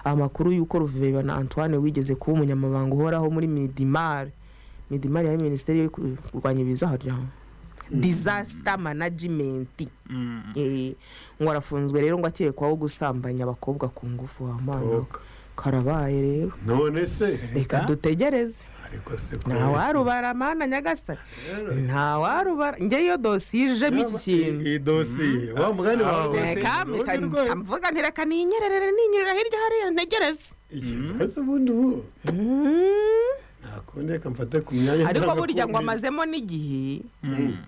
Amakuru y'uko Ruvebana Antoine wigeze kuba umunyamabanga uhoraho muri MIDIMAR, MIDIMAR ya Minisiteri yo kurwanya ibiza, harya disaster management, ngo arafunzwe rero, ngo akekwaho gusambanya abakobwa ku ngufu. Wa Mana! Toka. Karabaye rero. None se? Reka dutegereze. Ariko se ko Ntawarubara, Mana nyagasani, ntawarubara. Njye iyo dosiye ijemo iki kintu, iyi dosiye, wa mugani wawe, reka urundi mpita rwego. mvuga nti reka ninyererere, ninyurira hirya hariya, ntegereze. Ikintu ese ubundi ubu nta kundi, reka mfate ku myanya Ariko burya ngo ndangakumira. amazemo n'igihe.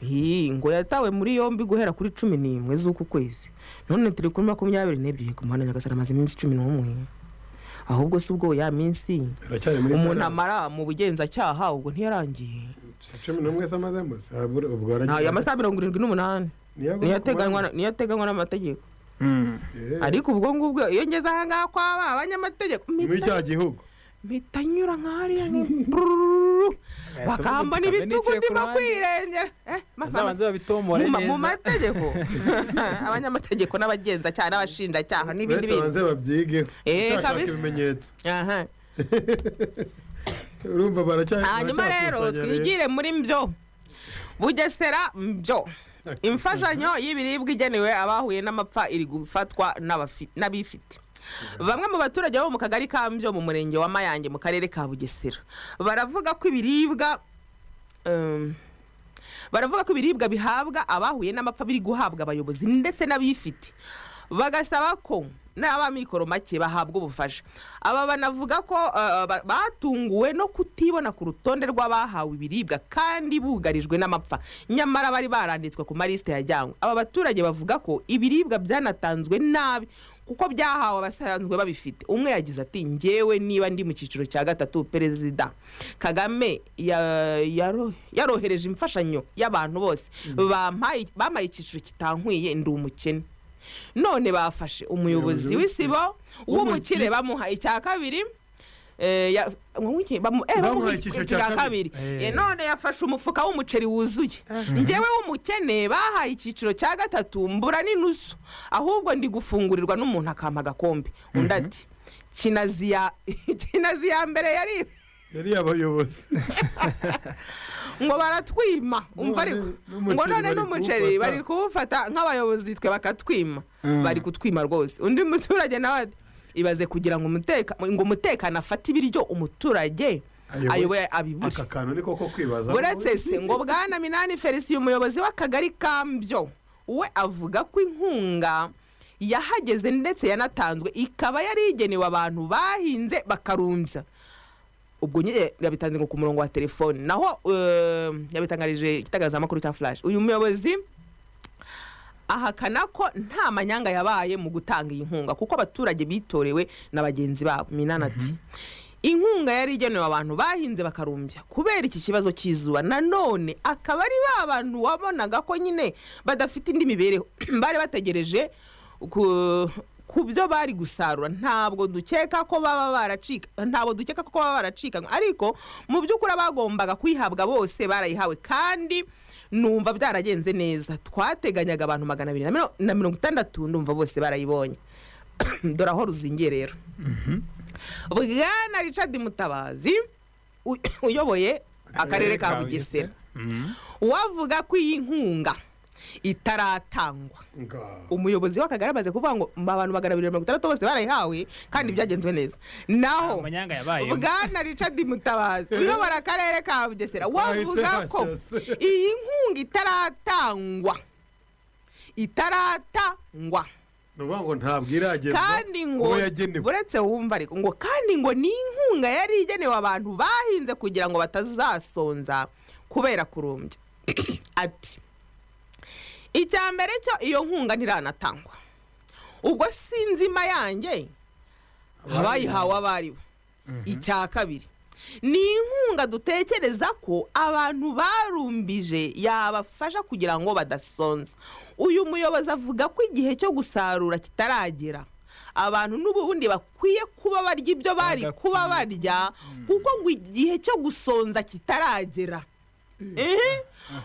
Hi, ngo yatawe muri yombi guhera kuri 11 z'uku kwezi, none turi kuri 22. Ku muhanda nyagasani, amazemo iminsi 11. Ahubwo si ubwo ya minsi Aracyari muri umuntu Tarama. amara mu bugenzacyaha ubwo ntiyarangiye? Si 11 se amazemo? Si ubwo Nta aracyari amasaha 78 Niyo agomba niyo ateganywa kumara. Niyo ateganywa n'amategeko. Ariko ubwo ngubwo iyo ngeze aha ngaha kwa ba abanyamategeko, Ni muri mpita cya gihugu. mpita nyura nka hariya nki bakambona ibitugu ndimo kwirengera. Bazabanze babitomore Mu neza. mategeko, abanyamategeko n'abagenzacyaha n'abashinjacyaha n'ibindi Uretse bindi. banze babyigeho. Cyashaka Kabisa. ibimenyetso. Aha. Urumva Hanyuma rero baracyakusanya. twigire muri mbyo, Bugesera. Mbyo, imfashanyo y'ibiribwa igenewe abahuye n'amapfa iri gufatwa n'abifite. Bamwe mu baturage bo mu kagari ka Mbyo, mu murenge wa Mayange, mu karere ka Bugesera, baravuga ko ibiribwa bihabwa abahuye n'amapfa biri guhabwa abayobozi ndetse n'abifite, bagasaba ko n'ab'amikoro make bahabwa ubufasha. Aba banavuga ko batunguwe no kutibona ku rutonde rw'abahawe ibiribwa kandi bugarijwe n'amapfa, nyamara bari baranditswe ku malisite yajyanywe. Aba baturage bavuga ko ibiribwa byanatanzwe nabi kuko byahawe abasanzwe babifite. Umwe yagize ati: "Njyewe niba ndi mu cyiciro cya gatatu, Perezida Kagame yarohereje imfashanyo y'abantu bose, bampaye icyiciro kitankwiye, ndi umukene. None bafashe umuyobozi w'isibo w'umukire bamuha icya kabiri, Bamuhaye bamuha icyiciro icya cya kabiri. kabiri. None yafashe umufuka w'umuceri wuzuye, njyewe w'umukene bahaye icyiciro cya gatatu mbura n'inusu, ahubwo ndi gufungurirwa n'umuntu akampa agakombe." Undi ati: "Kinazi ya Kinazi ya mbere yari Yari abayobozi. Ngo baratwima." Umva ariko N'umuceri ngo none bari n'umuceri kuwufata. Bari kuwufata nk'abayobozi, twe bakatwima. Bari kutwima rwose. Undi muturage nawe ati: "Ibaze kugira ngo umutekano afate ibiryo umuturage ayoboye abibure." Aka kantu ni koko kwibaza. Uretse se ngo Bwana Minani Felicien, umuyobozi w'akagari ka Mbyo, we avuga ko inkunga yahageze ndetse yanatanzwe, ikaba yari igenewe abantu bahinze bakarumbya. Ubwo nyine yabitanze ngo ku murongo wa telefone, naho yabitangarije igitangazamakuru cya Flash. Uyu muyobozi ahakana ko nta manyanga yabaye mu gutanga iyi nkunga kuko abaturage bitorewe na bagenzi babo. Minani ati: "Inkunga yari igenewe abantu bahinze bakarumbya kubera iki kibazo cy'izuba, nanone akaba ari ba bantu wabonaga ko nyine badafite indi mibereho, bari bategereje ku byo bari gusarura. Ntabwo dukeka ko baba baracika, ariko mu by'ukuri abagombaga kuyihabwa bose barayihawe, kandi numva byaragenze neza. Twateganyaga abantu 260, ndumva bose barayibonye." Dore aho ruzingiye rero. Bwana Richard Mutabazi uyoboye akarere ka Bugesera wavuga ko iyi nkunga itaratangwa. Umuyobozi w'akagari amaze kuvuga ngo abantu 260 bose barayihawe kandi byagenzwe neza, naho Amanyanga yabayemo. Bwana Richard Mutabazi uyobora akarere ka Bugesera wavuga ko Hashya se. iyi nkunga itaratangwa, itaratangwa. Ni ukuvuga ngo ntabwo iragezwa Kandi ngo kubo yagenewe. Uretse wumva ariko, ngo kandi ngo ni inkunga yari igenewe abantu bahinze kugira ngo batazasonza kubera kurumbya. Ati: "Icya mbere cyo iyo nkunga ntiranatangwa, ubwo sinzima yanjye abayihawe abo ari bo. Icya kabiri, ni inkunga dutekereza ko abantu barumbije yabafasha kugira ngo badasonza." Uyu muyobozi avuga ko igihe cyo gusarura kitaragera, abantu n'ubundi bakwiye kuba barya ibyo bari kuba barya, kuko ngo igihe cyo gusonza kitaragera.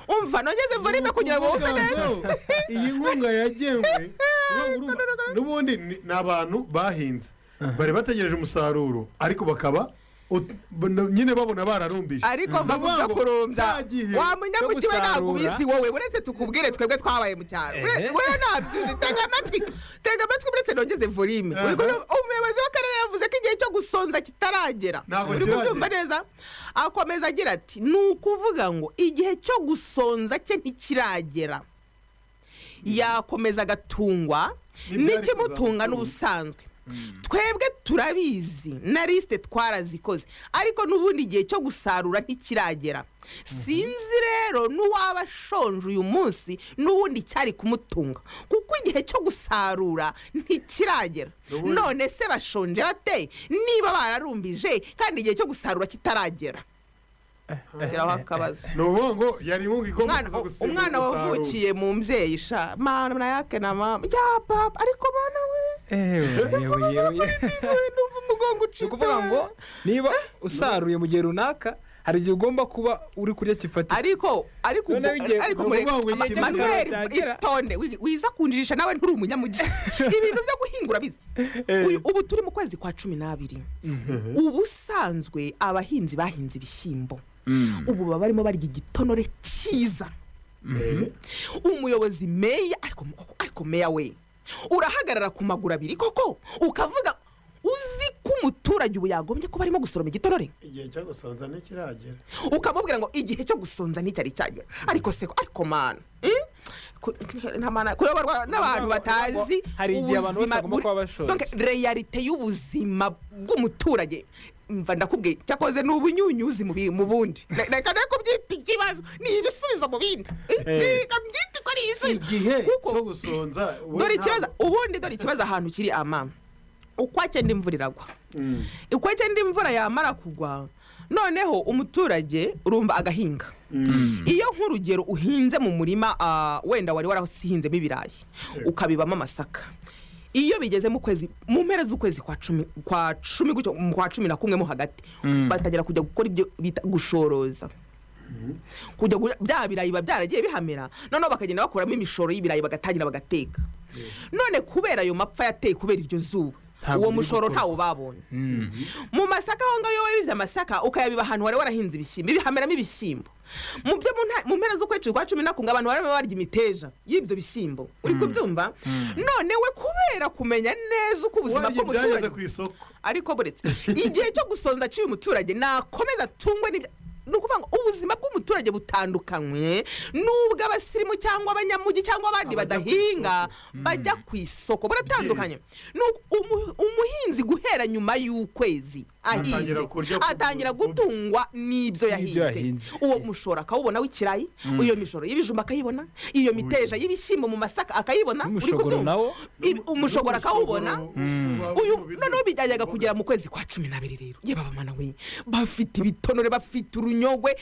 Umva nongeze volume kugira ngo wumve neza. Iyi nkunga yagenwe, n'ubundi ni abantu bahinze. Bari bategereje umusaruro, ariko bakaba nyine babona bararumbije. Ariko Ni ukuvuga bavuga ngo kurumbya, cya gihe wa munyamugi we, ntabwo gusarura. ubizi wowe. Uretse tukubwire, twebwe twabaye mu cyaro. Wewe ntabyo uzi. Tega amatwi, tega amatwi, uretse nongeze volume. Umuyobozi w'akarere yavuze ko igihe cyo gusonza kitaragera. Ntabwo Uri kiragera. kubyumva neza? Akomeza agira ati: "Ni ukuvuga ngo igihe cyo gusonza cye ntikiragera, yakomeza agatungwa N'ibyari n'ikimutunga kuzamutunga. n'ubusanzwe. Twebwe turabizi na lisite twarazikoze, ariko n'ubundi igihe cyo gusarura ntikiragera. Sinzi rero n'uwaba ashonje uyu munsi, n'ubundi cyari kumutunga, kuko igihe cyo gusarura ntikiragera." None se bashonje bate niba bararumbije kandi igihe cyo gusarura kitaragera? Shyiraho akabazo. Ni ukuvuga ngo yari inkunga igomba Umwana kuza gusimbura umwana umusaruro. Wavukiye mu mbyeyi sha, mana yake na mama ya papa, ariko bana we, Ewe, yewe, yewe. Numva umugongo Ni ucitse. ukuvuga ngo niba usaruye mu gihe runaka, hari igihe ugomba kuba uri kurya kifatika. Ariko Noneho ariko Ni mureke ukuvuga ngo igihe Manuel, cyagera. itonde. Wiza kunjijisha nawe, nturi umunyamujyi, ibintu byo guhingura bizi. Ubu turi mu kwezi kwa 12. Ubusanzwe abahinzi bahinze ibishyimbo ubu baba barimo barya igitonore cyiza. Umuyobozi meya, ariko meya we, urahagarara ku maguru abiri koko ukavuga uzi ko umuturage ubu yagombye kuba arimo gusoroma igitonore? Igihe cyo gusonza ntikiragera. Ukamubwira ngo igihe cyo gusonza nticyari cyagera. Ariko se, ariko mana, eh? Nta mana, kuyoborwa n'abantu batazi Hari igihe abantu bose ubuzima bagomba kuba bashonje. Donc, réalité y'ubuzima bw'umuturage, mva ndakubwiye, cyakoze ni ubunyunyuzi mu bundi. Reka ne kubyita ikibazo, ni ibisubizo mu bindi. Reka mbyite ko ari ibisubizo. Igihe Kuko cyo gusonza we dore ikibazo, ubundi dore ikibazo ahantu kiri ama ukwa cyenda imvura iragwa. Ukwa cyenda imvura yamara kugwa, noneho umuturage urumva agahinga. Iyo nk'urugero uhinze mu murima, wenda wari warahinzemo ibirayi, ukabibamo amasaka, iyo bigeze mu kwezi, mu mpera z'ukwezi kwa 10 gutyo, mu kwa 11 mo hagati, batangira kujya gukora ibyo bita gushoroza, kujya bya birayi biba byaragiye bihamera, noneho bakagenda bakuramo imishoro y'ibirayi, bagatangira bagateka. None kubera ayo mapfa yateye, kubera iryo zuba, Ntabwo uwo biri mushoro gukorwa. ntawo babonye. Mu masaka aho ngaho, iyo wabibye amasaka, ukayabiba ahantu wari warahinze ibishyimbo, ibihameramo ibishyimbo. Mu byo mu mpera z'ukwezi kwa 11 abantu barimo barya imiteja y'ibyo bishyimbo. Uri kubyumva? None we kubera kumenya neza uko ubuzima Warya ibyageze bw'umuturage ku isoko. Ariko buretse, igihe cyo gusonza cy'uyu muturage nakomeza atungwe n'ibyo. Ni ukuvuga ngo ubuzima bw'umuturage butandukanywe n'ubw'abasirimu cyangwa abanyamujyi cyangwa abandi Abajya ku badahinga isoko. bajya ku isoko, buratandukanye. Ni umuhinzi guhera nyuma y'ukwezi ahinze, Atangira kurya atangira gutungwa n'ibyo N'ibyo yahinze. yahinze. Uwo mushoro akawubona w'ikirayi, iyo mishoro y'ibijumba akayibona, iyo miteja y'ibishyimbo mu masaka akayibona. Uri N'umushogoro kubyumva? nawo? Umushogoro akawubona. Uyu noneho bijyajyaga kugera kugera mu kwezi kwa 12 rero, ye baba mana we, bafite ibitonore, bafite urunyogwe.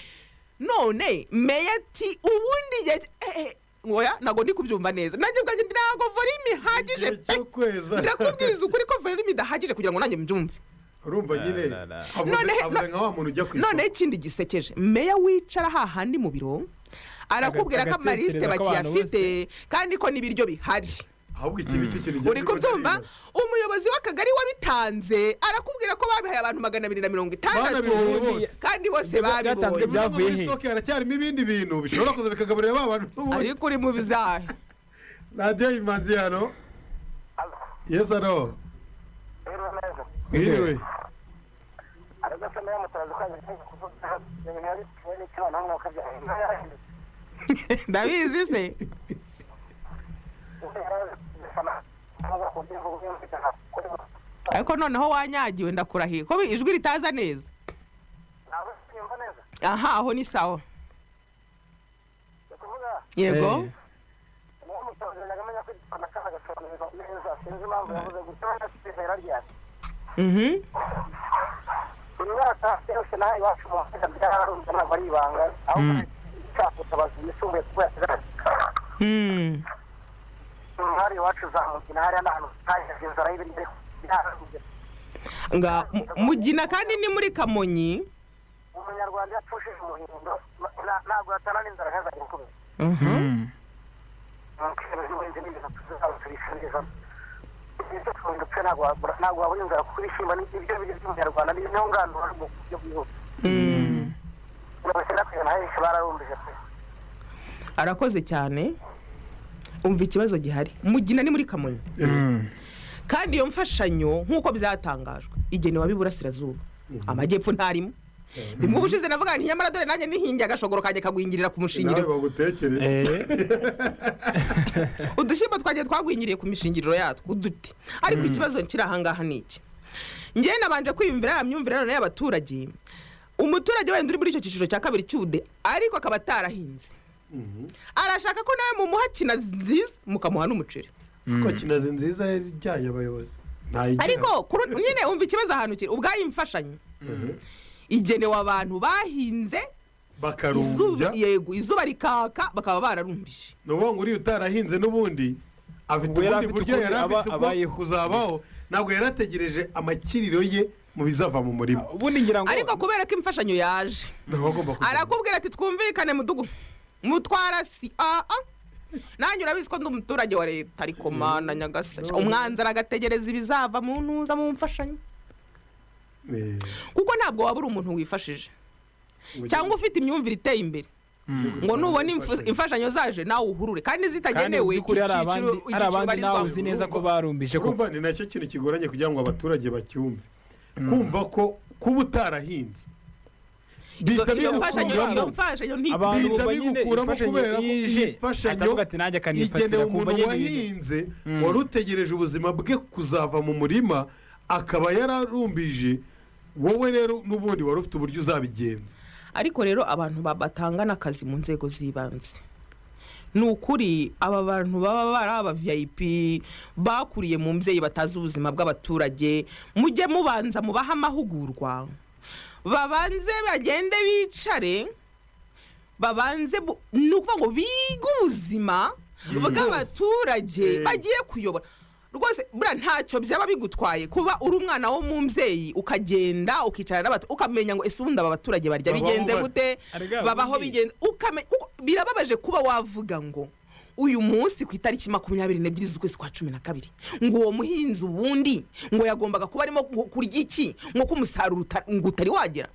None meya ati ubundi igihe oya, ntabwo ndi kubyumva neza nanjye ubwanjye, ntabwo volume ihagije Igihe pe. cyo kweza. Ndakubwiza ukuri ko volume idahagije kugira ngo nanjye mbyumve. Urumva nyine La, la, la. avuze nka wa muntu ujya ku isoko. Noneho ikindi gisekeje, meya wicara hahandi mu biro arakubwira ko amarisite Agatekereza ko abantu bakiyafite kandi ko n'ibiryo bihari. Ahubwo iki ni cyo kintu Uri kubyumva? Umuyobozi w'akagari wabitanze arakubwira ko babihaye abantu 260 Banabibonye bose. kandi bose Byatanzwe babibonye. byavuye Muri he? stock haracyarimo ibindi bintu bishobora kuza bikagaburira ba bantu n'ubundi. Ariko uri mu bizahe? Radiyo Imanzi hano. Yes, hello. Mwiriwe. Ariko se nawe mutazi ko yagiye kuvuga ibintu bitewe n'ikoranabuhanga ukabyara? Ndabizi se. Ariko noneho wanyagiwe, ndakurahiye ko ijwi ritaza neza. Aha, aho ni sawa, yego. Imyaka yose nawe iwacu mu Afurika byararunze, ntabwo ari ibanga, ahubwo cyakutabaza yisumbuye kuko yasigaye hari iwacu za Mugina, hariya n'ahantu haheze inzara y'ibiryo byararunze. Nga Mugina kandi ni muri Kamonyi. Umunyarwanda iyo apfushije umuhindo ntabwo yatana n'inzara ntazajya gukubita mu by'ubuhinzi n'ibintu tuzaba tubisubiza. Igihe cyo gushonga pe, ntabwo wabona inzara, kuko ibishyimbo ni ibyo biryo by'umunyarwanda, niyo ngandura mu buryo bwihuse. 90% henshi bararumbije pe. Arakoze cyane. Umva ikibazo gihari, Mugina ni muri Kamonyi, kandi iyo mfashanyo nk'uko byatangajwe igenewe ab'iburasirazuba, amajyepfo ntarimo. Bimwe ubushize navuga nti nyamara dore nanjye nihingiye agashogoro kanjye kagwingirira ku Nawe mushingiriro. bagutekere. Udushyimbo twagiye twagwingiriye ku mishingiriro yatwo uduti. Ariko ikibazo kiri ahangaha ni iki: ngewe nabanje kwiyumvira ya myumvire none y'abaturage. Umuturage wenda uri muri icyo cyiciro cya kabiri cy'ubudehe ariko akaba atarahinze, arashaka ko nawe mumuha kinazi nziza, mukamuha n'umuceri. Ariko kinazi nziza yajyanye abayobozi ntayigira. Ariko nyine umva ikibazo ahantu kiri: ubwayo imfashanyo igenewe abantu bahinze izuba, bakarumbya. Yego, izuba rikaka bakaba bararumbije. Ni ukuvuga ngo uriya utarahinze n'ubundi afite Ubwo yari ubundi afite buryo ukundi yari afite uko abayeho. kuzabaho, ntabwo yari ategereje amakiriro ye mu bizava mu murima. Ubundi ngira ngo Ariko kubera ko imfashanyo yaje, ntabwo agomba kujya arakubwira ati twumvikane mudugu mutwara si aa, nanjye urabizi ko ndi umuturage wa leta, ariko mana nyagasani, umwanzi aragategereza ibizava mu ntuza, mu mfashanyo, kuko ntabwo waba uri umuntu wifashije cyangwa ufite imyumvire iteye imbere ngo nubona imfashanyo zaje nawe uhurure kandi Kandi mu zitagenewe by'ukuri hari icyiciro abandi, hari icyiciro abandi nawe ubarizwamo. uzi neza ko barumbije koko. Urumva ni nacyo kintu kigoranye kugira ngo abaturage bacyumve, kumva ko kuba utarahinze bihita Iyo mfashanyo, iyo bigukuramo mfashanyo Abantu bihita bumva nyine bigukuramo imfashanyo kubera ko ije, iyi mfashanyo atavuga ati nanjye akanifatira, igenewe akumva umuntu nyine ibintu. wahinze, wari utegereje ubuzima bwe kuzava mu murima, akaba yararumbije. Wowe rero n'ubundi wari ufite uburyo uzabigenza. Ariko rero abantu batanga n'akazi mu nzego z'ibanze, ni ukuri aba bantu baba bari aba VIP bakuriye mu mbyeyi batazi ubuzima bw'abaturage, mujye mubanza mubahe amahugurwa, babanze bagende bicare, babanze ni ukuvuga ngo bige ubuzima bw'abaturage bagiye kuyobora. Rwose buriya ntacyo byaba bigutwaye kuba uri umwana wo mu mbyeyi, ukagenda ukicara n'abaturage, ukamenya ngo ese ubundi aba baturage barya Babaho bigenze bate? gute, Arega, babaho ubundi bigenze, ukamenya. Kuko birababaje kuba wavuga ngo uyu munsi ku itariki 22 z'ukwezi kwa 12, ngo uwo muhinzi ubundi ngo yagombaga kuba arimo kurya iki, ngo ko umusaruro ngo utari wagera.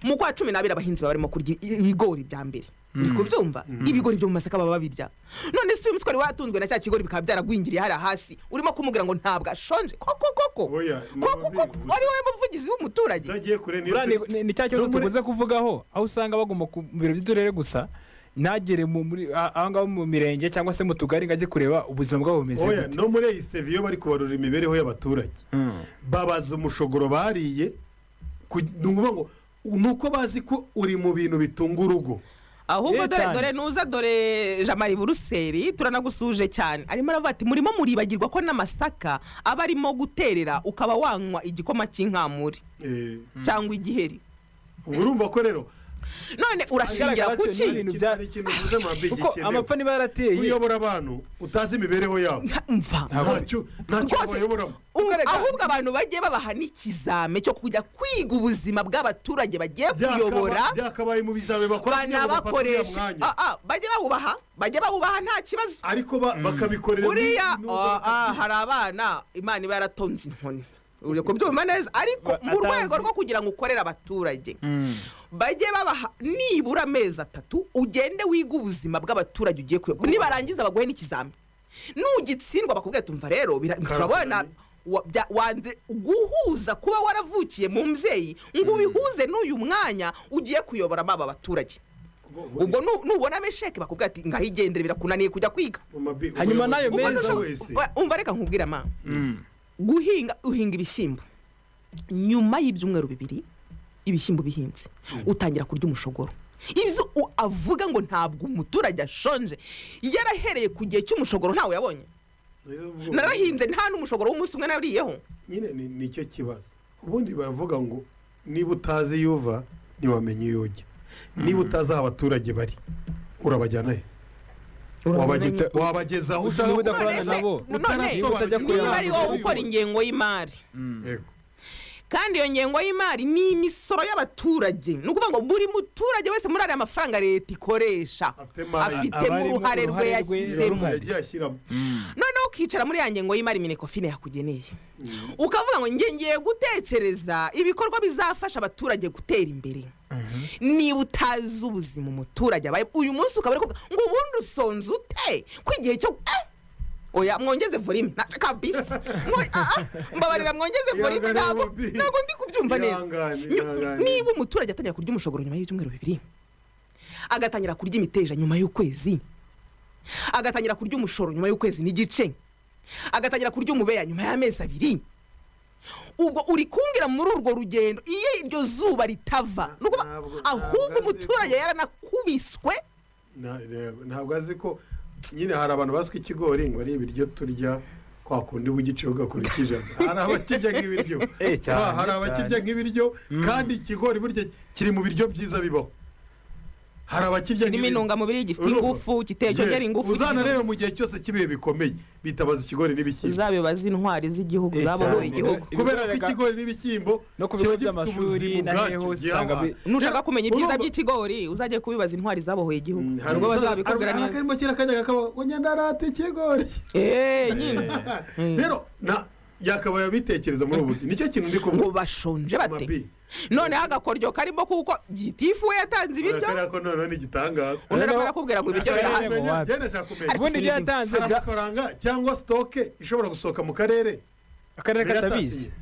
Mu kwa 12 abahinzi baba barimo kurya ibigori bya mbere, uri kubyumva? Ibigori byo mu masaka baba babirya. None se uyu musore watunzwe na cya kigori bikaba byaragwingiriye hariya hasi, urimo kumubwira ngo ntabwo ashonje koko koko? Oya, Koko koko, wari wowe muvugizi w'umuturage? Utagiye kure niyo Buriya ni cya kibazo no muri tukunze kuvugaho, aho usanga bagomba ku biro by'uturere gusa, ntagere muri aho ngaho mu mirenge cyangwa se mu tugari ngo ajye kureba ubuzima bwabo bumeze Oya, gute. no muri iyi survey iyo bari kubarura imibereho y'abaturage, babaza umushogoro bariye, ni ukuvuga ngo ni uko bazi ko uri mu bintu bitunga urugo. Ahubwo Eh, dore cyane. Dore nuza, dore Jamari Buruseli, turanagusuje cyane. Arimo aravuga ati murimo muribagirwa ko n'amasaka aba arimo guterera, ukaba wanywa igikoma cy'inkamuri cyangwa igiheri. Ubwo urumva ko rero None urashingira Ikigaragara ku cyo ki? ni ibintu Hari ikintu uvuze, Mabigi, kuko gikenewe. amapfa niba yarateye Kuyobora abantu utazi imibereho yabo, Mva. ntacyo Rwose, bayoboramo. Ahubwo abantu bagiye babaha n'ikizame cyo kujya kwiga ubuzima bw'abaturage bagiye kuyobora. Byakabaye mu bizame bakora kugira ngo bafate uriya Banabakoresha mwanya. Bajye bawubaha, bajye bawubaha, nta kibazo. Ariko bakabikorera Uriya hari abana Imana iba yaratonze inkoni, uri kubyumva neza? Ariko mu Atazi. rwego rwo kugira ngo ukorere abaturage, bajye babaha nibura amezi 3, ugende wige ubuzima bw'abaturage ugiye kuyobora. Nibarangiza baguhe n'ikizami, nugitsindwa bakubwira tumva rero turabona wanze guhuza kuba waravukiye mu mbyeyi ngo ubihuze n'uyu mwanya ugiye kuyoboramo aba baturage. Ubwo nubonamo échec bakubwira ati ngaho igendere, birakunaniye kujya kwiga. Hanyuma n'ayo Ubwo mezi wese Umva, reka nkubwire ma, guhinga, uhinga ibishyimbo, nyuma y'ibyumweru 2 ibishyimbo bihinze utangira kurya umushogoro. Ibyo avuga ngo ntabwo umuturage ashonje, yarahereye ku gihe cy'umushogoro ntawe yabonye. Narahinze, nta n'umushogoro w'umunsi umwe nariyeho. Nyine nicyo kibazo. Ubundi baravuga ngo niba utazi iyo uva ntiwamenya iyo ujya. Niba utazi aho abaturage bari, urabajyana he? Wabageza aho ushaka Niba udakorana None se nabo, none niba utajya niba ari kureba wowe ukora ingengo y'imari Yego. Kandi iyo ngengo y'imari ni imisoro y'abaturage, ni ukuvuga ngo buri muturage wese muri ariya mafaranga leta ikoresha Afitemo aye. afitemo Abarimo uruhare rwe uruhare rwe, yashyizemo. uruhare. Yagiye ashyiramo. Noneho ukicara muri ya ngengo y'imari Minecofin yakugeneye, ukavuga ngo nge ngiye gutekereza ibikorwa bizafasha abaturage gutera imbere. Niba utazi ubuzima umuturage abaye uyu munsi, ukaba uri kuvuga ngo ubundi usonze ute, ko igihe cyo oya, mwongeze volume kabisa. Mbabarira, mwongeze volume. Ihangane, Ntabwo Bobi. ntabwo ndi kubyumva neza. Ihangane, ihangane. Niba umuturage atangira kurya umushogoro nyuma y'ibyumweru 2, agatangira kurya imiteja nyuma y'ukwezi, agatangira kurya umushoro nyuma y'ukwezi n'igice, agatangira kurya umubeya nyuma y'amezi 2, ubwo uri kumbwira muri urwo rugendo iyo iryo zuba ritava, ni ukuvuga ahubwo Ntabwo azi umuturage yaranakubiswe. Ntabwo azi ko nyine hari abantu bazi ko ikigori ngo ari ibiryo turya kwa kundi uba ugakora ikijana. Hari abakirya nk'ibiryo. Cyane, Hari abakirya cyane. nk'ibiryo, kandi ikigori burya kiri mu biryo byiza bibaho. Hari abakirya Kirimo nk'ibiryo. intungamubiri, gifite Urumva? ingufu, cyongera Yes. ingufu. Uzanarebe mu gihe cyose cy'ibihe bikomeye bitabaza ikigori n'ibishyimbo. Uzabibaze intwari z'igihugu zabohoye Cyane. igihugu. Kubera ko ikigori n'ibishyimbo No ku bigo kiba gifite by'amashuri ubuzima na hehe ubwacyo hose usanga gihaha. Nushaka kumenya ibyiza Urumva? by'ikigori, uzajye kubibaza intwari zabohoye igihugu, Hari nibwo umusaza- bazabikubwira hari neza. akarimo kera kajyaga kaba ngo nyandarate ikigori. Nyine. Rero na yakabaye abitekereza muri ubu buryo, nicyo kintu ndi kuvuga. Ngo bashonje bate? Mabi. Noneho agakoryo karimo, kuko gitifu we yatanze ibiryo. Kariya ko noneho ni igitangaza. Undi arimo arakubwira ngo ibiryo Akarere birahari. ngo wapi. Njye ndashaka kumenya. Ubundi ibyo yatanze Hari amafaranga cyangwa stock ishobora gusohoka mu karere akarere Meya katabizi. atasinye.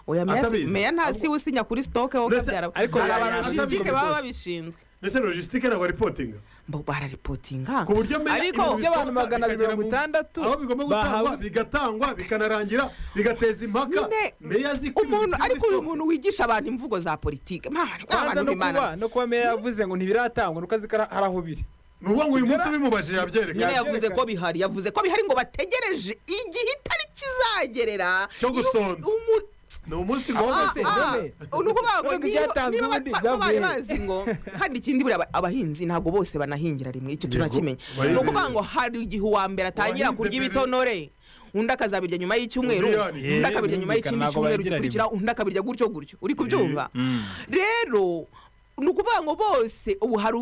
Oya, meya Atabizi. meya ntasi usinya kuri stock wo kabyara. Ariko Hari atabizi aba logistique baba rwose. babishinzwe. Mbese logistique ntabwo reportinga Mbo bararipotinga. ku buryo meya Ariko ibintu by'abantu bisohoka 260 bikagera aho bigomba gutangwa, bigatangwa, bikanarangira, bigateza impaka. Nyine, Meya azi ko ibintu umuntu bikiri ariko uyu muri muntu wigisha abantu imvugo za politiki, Mana, Kwanza abantu no b'Imana. kuba meya yavuze ngo ntibiratangwa, nuko azi ko hari aho biri. Ni ukuvuga ngo uyu munsi ubimubajije yabyerekana. Nyine yavuze ko bihari, yavuze ko bihari, ngo bategereje igihe itariki izagerera Cyo gusonza. Ni umunsi ngombwa. Se, none. Ni ukuvuga ngo None ibyatanzwe niba ubundi bari byavuye he? bazi ngo, kandi ikindi buriya abahinzi ntabwo bose banahingira rimwe, icyo Yego, tunakimenya. abahinzi- Ni ukuvuga ngo hari igihe uwa mbere atangira Uwahinze kurya mbere- ibitonore, undi akazabirya nyuma y'icyumweru, Undi yani. undi akabirya nyuma y'ikindi Ntabwo cyumweru bahingira gikurikira, undi akabirya gutyo gutyo. Uri kubyumva? Rero ni ukuvuga ngo bose ubu hari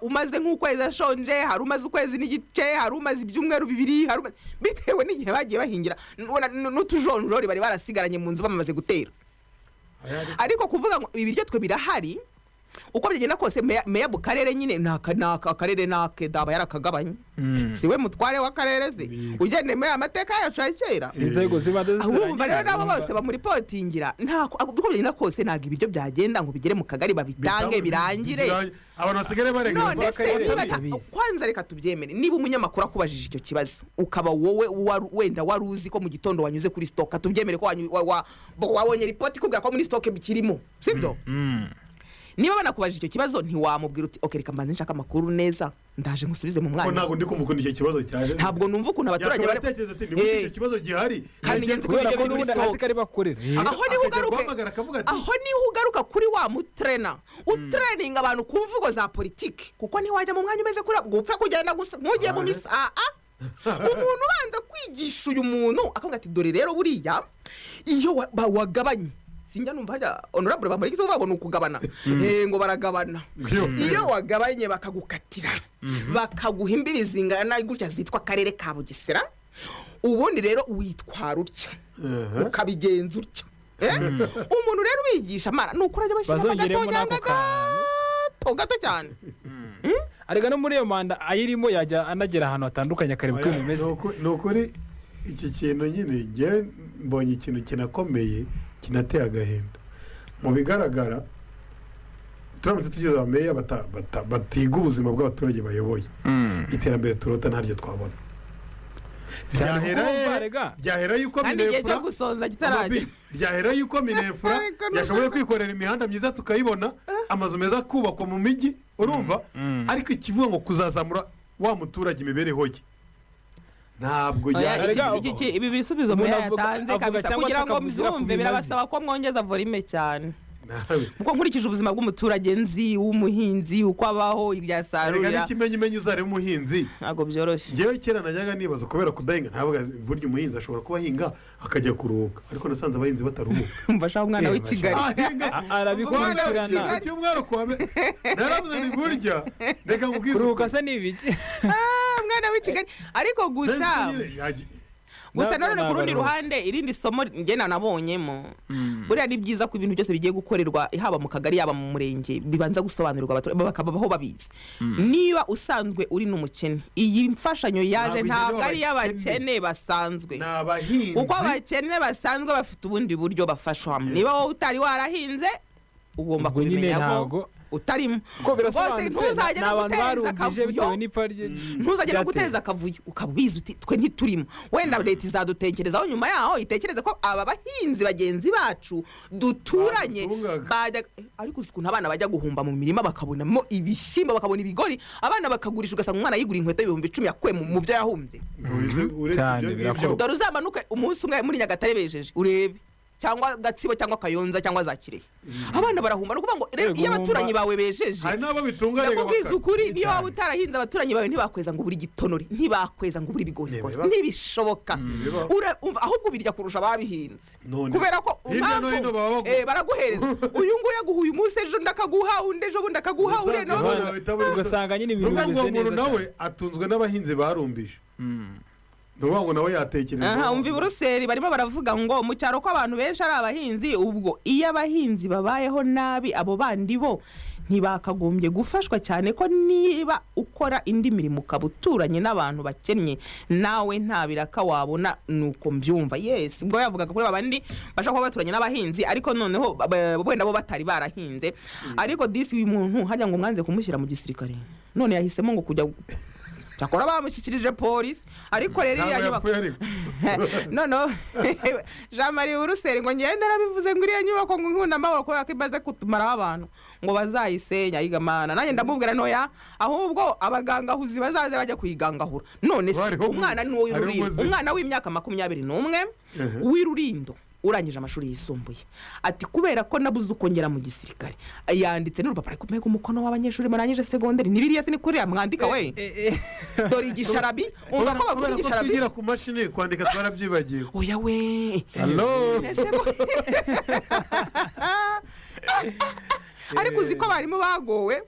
umaze nk'ukwezi ashonje, hari umaze ukwezi n'igice, hari umaze ibyumweru 2, hari bitewe n'igihe bagiye bahingira n'utujonjori bari barasigaranye mu nzu bamaze gutera. Ariko kuvuga ngo ibi biryo twe birahari, uko byagenda kose meya mu karere nyine ni akarere ni ake daba yarakagabanye, si we mutware w'akarere se? Ugendeye muri aya mateka yacu ya kera. Si inzego z'ibanze Ahubwo rero nabo zirangira. bose bamuripotingira, ntako uko byagenda kose ntabwo ibiryo byagenda ngo bigere mu kagari babitange birangire. Abantu basigaye barenga None se w'akarere niba batabizi. Kwanza reka tubyemere, niba umunyamakuru akubajije icyo kibazo, ukaba wowe wenda wari uzi ko mu gitondo wanyuze kuri stock, tubyemere ko wabonye ripoti ikubwira ko muri stock bikirimo, sibyo? Niba banakubajije icyo kibazo, ntiwamubwira uti: "Ok, reka mbanze nshaka amakuru neza, ndaje musubize mu Ko mwanya"? ntabwo ndi kumva ukuntu icyo kibazo cyaje. Ntabwo numva ukuntu abaturage Yakaba atekereza ati ni gute icyo kibazo gihari? Kandi ngenzi ko Kubera ibiryo ko biri muri n'ubundi azi stock. ko ari bakorera. Aho niho Akajya ugaruke guhamagara akavuga ati Aho niho ugaruka kuri wa mutrainer utraininga abantu ku mvugo za politiki, kuko ntiwajya mu mwanya umeze kuriya ngo upfe kugenda gusa nk'ugiye mu misa. Umuntu ubanza kwigisha uyu muntu akavuga ati: "Dore rero buriya iyo wagabanye." Sinjya numva hajya honorable Bamporiki uvuga ngo ni ukugabana, ngo baragabana. Iyo wagabanye bakagukatira, bakaguha imbibi zingana gutya zitwa akarere ka Bugesera, ubundi rero witwara utya, ukabigenza utya. Umuntu rero ubigisha, mara ni ukuri ajya bashyiramo Bazongeremo agatonyanga n'ako kantu. gato gato cyane. Arega no muri iyo manda ayirimo yajya anagera ahantu hatandukanye akareba uko ibintu bimeze. Ni ukuri iki kintu nyine njyewe mbonye ikintu kinakomeye kinateye agahinda. Mu bigaragara, turamutse tugeze abameya batiga ubuzima bw'abaturage bayoboye, iterambere turota ntaryo twabona. Cyane Byahera kuko he? rega. Byahera yuko Kandi igihe cyo Minefura gusonza kitaragera. Amabi, byahera yuko Minefura Ariko ni yashoboye kwikorera imihanda myiza tukayibona, amazu meza akubakwa mu mijyi, urumva? Ariko ikivuga ngo kuzazamura wa muturage imibereho ye, ntabwo Oya, yaje. Erega, ibi bisubizo umuntu meya yatanze avuga kabisa cyangwa se kugira ngo akavugira ku mbyumve bintu azi. birabasaba ko mwongeza volume cyane. Nawe. Kuko nkurikije ubuzima bw'umuturage nzi w'umuhinzi, uko abaho, Erega yasarurira n'ikimenyimenyi uzareba umuhinzi. Ntabwo byoroshye. Ngewe kera najyaga nibaza kubera kudahinga, ntabwo burya umuhinzi ashobora kuba ahinga akajya kuruhuka, ariko nasanze abahinzi bataruhuka. Mva ashaka umwana w'i Kigali. Ahinga Arabikurikirana. Ku cyumweru, kuwa mbere naravuze ni burya reka nkubwize Kuruhuka ukuri. se ni ibiki? Ah, umwana w'i Kigali, ariko gusa Nari nzi ko nyine gusa Ntabwo nanone ku rundi ntabwo ruhande, irindi somo njye nanabonyemo, buriya ni byiza ko ibintu byose bigiye gukorerwa, haba mu kagari, yaba mu murenge, bibanza gusobanurirwa abaturage bakabaho babizi. Niba usanzwe uri n'umukene, iyi mfashanyo yaje Ntabwo ntabwo igenewe ari iy'abakene basanzwe, ni abahinzi. Kuko abakene basanzwe bafite ubundi buryo bafashwamo. Niba wowe utari warahinze, ugomba Ubwo nyine kubimenya ko ntabwo utarimo. Ko Rwose birasobanutse, ntuzajya ni no abantu guteza barumbije akavuyo, bitewe n'ipfa ntuzajya no ryateye. guteza akavuyo ukaba ubizi uti twe ntiturimo. Wenda leta izadutekerezaho nyuma yaho, itekereze ko aba bahinzi bagenzi bacu duturanye badutungaga. bajya. Ariko uzi ukuntu abana bajya guhumba mu mirima bakabonamo ibishyimbo, bakabona ibigori, abana bakagurisha, ugasanga umwana yigura inkweto y'10,000 yakuye mu byo yahumbye. Uretse Cyane, ibyo ngibyo. birakorwa. Dore uzamanuke umunsi umwe muri Nyagatare bejeje urebe, cyangwa Gatsibo, cyangwa Kayonza, cyangwa za Kirehe, abana barahumba. Ni ukuvuga ngo rero iyo Guhumba- abaturanyi bawe bejeje, Hari n'abo bitunga reka ndakubwiza ukuri, niyo Cyane. waba utarahinze, abaturanyi bawe ntibakweza ngo ubure igitonore, ntibakweza ngo ubure ibigori. Ntibiba. Rwose ntibishoboka. Ntibiba. Umva, ahubwo ubirya kurusha ababihinze, None. kubera ko Hirya no impamvu, hino baba baguha. Baraguhereza. Uyu nguyu aguha uyu munsi, ejo undi akaguha, undi ejo bundi akaguha, uriya nawe Usanga akaguha. abana bahita Ugasanga nyine ibintu Ni ukuvuga ngo bimeze uwo muntu neza. nawe atunzwe n'abahinzi barumbije, ni ukuvuga ngo nawe yatekereza. Aha, umva, i Buruseli barimo baravuga ngo mu cyaro ko abantu benshi ari abahinzi, ubwo iyo abahinzi babayeho nabi, abo bandi bo ntibakagombye gufashwa cyane? Ko niba ukora indi mirimo ukaba uturanye n'abantu bakennye, nawe nta biraka wabona. Nuko mbyumva. Yes, ubwo yavugaga kuri babandi bashobora kuba baturanye n'abahinzi, ariko noneho wenda bo batari barahinze. Ariko disi uyu muntu harya ngo mwanze kumushyira mu gisirikare, none yahisemo ngo kujya, cyakora bamushyikirije polisi. Ariko rero iriya Ntabwo nyubako yapfuye ariko. Noneho Jean Marie Buruseli ngo ngende narabivuze ngo iriya nyubako ngo Inkundamahoro, kubera ko imaze kutumaraho abantu, ngo bazayisenya. Ayigamana nanjye ndamubwira ntoya, ahubwo abagangahuzi bazaze bajya kuyigangahura. None se Hariho umwana ni uwo hariho w'i Rurindo, umwana w'imyaka 21 w'i Rurindo urangije amashuri yisumbuye, ati kubera ko nabuze uko ngera mu gisirikare, yanditse n'urupapuro, ariko mbega umukono w'abanyeshuri murangije segonderi, ni biriya se? Ni kuriya mwandika we? Dore igisharabi, umva ko bavuga Kubera ko igisharabi. twigira ku mashini, kwandika twarabyibagiwe. Oya we. Hello? Ese ariko uzi ko abarimu bagowe?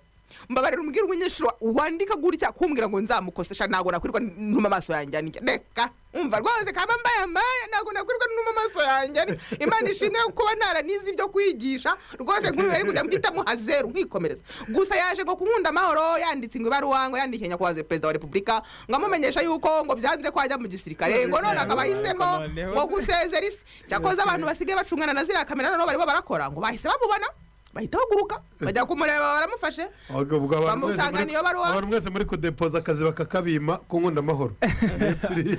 Mbabarira umbwira umunyeshuri wandika gutya kumbwira ngo nzamukosesha, ntabwo nakwirirwa ntuma amaso yanjye anijya. Reka, umva rwose, kaba mbaye mbaye, ntabwo nakwirirwa ntuma amaso yanjye ani. Imana ishimwe kuba ntaranize ibyo kwigisha rwose. Nk'uyu ari kujya mbyita muha zeru nkikomereza. Gusa yaje ngo kunkunda amahoro, yanditse ngo ibaruwa ngo yandikiye nyakubahwa Perezida wa Repubulika, ngo amumenyesha yuko ngo byanze ko ajya mu gisirikare, ngo none akaba ahisemo Noneho- ngo gusezera isi. Cyakoze abantu basigaye bacungana na ziriya kamera, noneho barimo barakora, ngo bahise bamubona, bahita baguruka bajya kumureba, baramufashe. Ubwo abantu mwese Bamusanga niyo baruwa. abantu mwese muri kudepoza akazi bakakabima ku Nkundamahoro.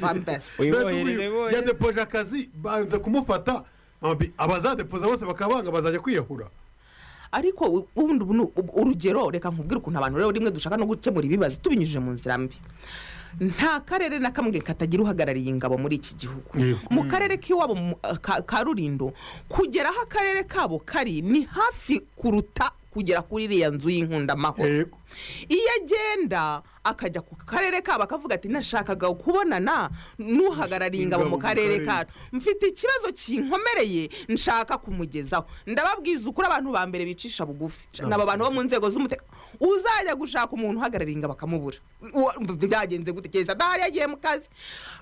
Vambes. Wiboherere, boherere. Yadepoje akazi banze kumufata. Abazadepoza bose bakabanga, bazajya kwiyahura. Ariko ubundi ubu ni urugero. Reka nkubwire ukuntu abantu rero rimwe dushaka no gukemura ibibazo tubinyujije mu nzira mbi. Nta karere na kamwe katagira uhagarariye ingabo muri iki gihugu. Mu karere k'iwabo ka Rurindo, kugera aho akarere kabo kari ni hafi kuruta kugera kuri iriya nzu y'Inkundamahoro. Iyo agenda akajya ku karere kabo akavuga ati nashakaga kubonana n'uhagarariye ingabo mu Ingabo mu karere karere. kacu, mfite ikibazo kinkomereye nshaka kumugezaho, ndababwiza ukuri, abantu ba mbere bicisha bugufi ni aba bantu bo mu nzego z'umutekano. Uzajya gushaka umuntu uhagarariye ingabo akamubura. Byagenze gute? Keretse adahari, yagiye mu kazi.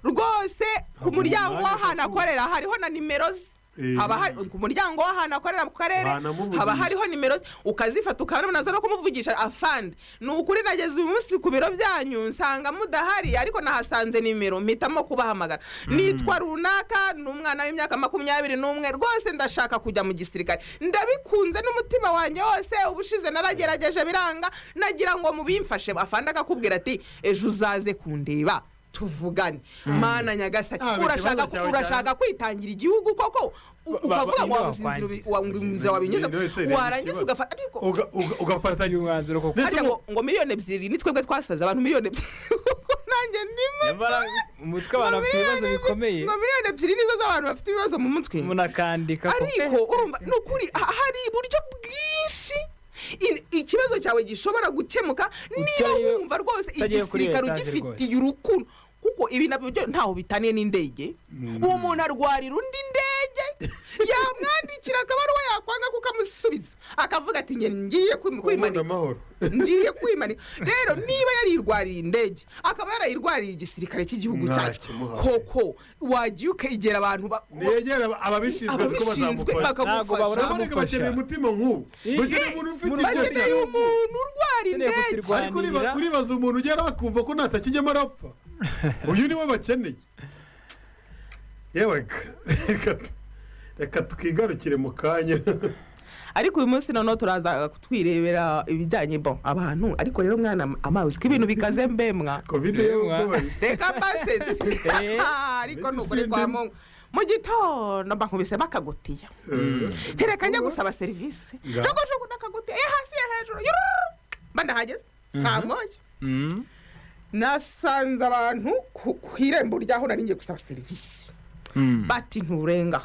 Rwose ku Ntabwo muryango umwanya w'ahantu akorera hariho na nimero ze. Haba hari ku muryango w'ahantu akorera mu karere, Banamuvugisha. haba hariho nimero ze, ukazifata ukabona no kumuvugisha. Afande, ni ukuri nageze uyu munsi ku biro byanyu nsanga mudahari, ariko nahasanze nimero mpitamo kubahamagara. Nitwa runaka, ni umwana w'imyaka 21, rwose ndashaka kujya mu gisirikare, ndabikunze n'umutima wanjye wose. Ubushize naragerageje biranga, nagira ngo mubimfashe. Afande akakubwira ati ejo uzaze kundeba tuvugane. Mana nyagasani! Ah, Urashaka ikibazo cyawe. urashaka kwitangira igihugu koko, ukavuga ngo wabuze inzira ngo inzira wabinyuze, Ni wese reba warangiza ikibazo. ugafata ariko Ugafata uyu mwanzuro koko. Ndetse harya ngo 2 miliyoni ni twebwe twasaze abantu 2 miliyoni kuko nanjye ndimo. Nyamara umutwe, abantu bafite ibibazo bikomeye. Ngo 2 miliyoni nizo z'abantu bafite ibibazo mu mutwe. Umuntu akandika ko Ariko urumva, ni ukuri hari uburyo cyawe gishobora gukemuka niba wumva rwose utagiye kuri igisirikare etaje ugifitiye rwose. urukundo, kuko ibi nabyo byo ntaho bitaniye n'indege. Uwo muntu arwarira undi indege, yamwandikira akabaruwa, yakwanga kukamusubiza, akavuga ati: "Njye ngiye Kubona kwimanika, amahoro. ngiye kwimanika." Rero niba yarirwariye indege, akaba yarayirwariye igisirikare cy'igihugu cyacu, Ntakimuhaye. koko wagiye ukegera abantu Niyegera ababishinzwe ko ababishinzwe bazamufasha. Ntabwo babura bakagufasha. Naboneka, kumufasha. bakeneye umutima nk'ubu, bakeneye umuntu ufite iryo Bakeneye shyaka. umuntu urwara Bakeneye indege. kutirwanya. Ariko uribaza umuntu ugera akumva ko natakijyamo arapfa, uyu niwe bakeneye. Yewe, reka twigarukire mu kanya. Ariko uyu munsi noneho turaza twirebera ibijyanye bo abantu. Ariko rero mwana, amazi ko ibintu bikaze mbemwa. Covid yewe, ubwoba. Reka mbasetse. Ariko ni ukuri kwa Mungu, mu gitondo mba nkubise bakagutiya, ntereka njya gusaba serivisi. Jogojogo n'akagutiya, ye hasi ye hejuru, yurururu. Mba ndahageze saa 1. Nasanze abantu ku irembo ry'aho nari ngiye gusaba serivisi, bati: "Nturenga."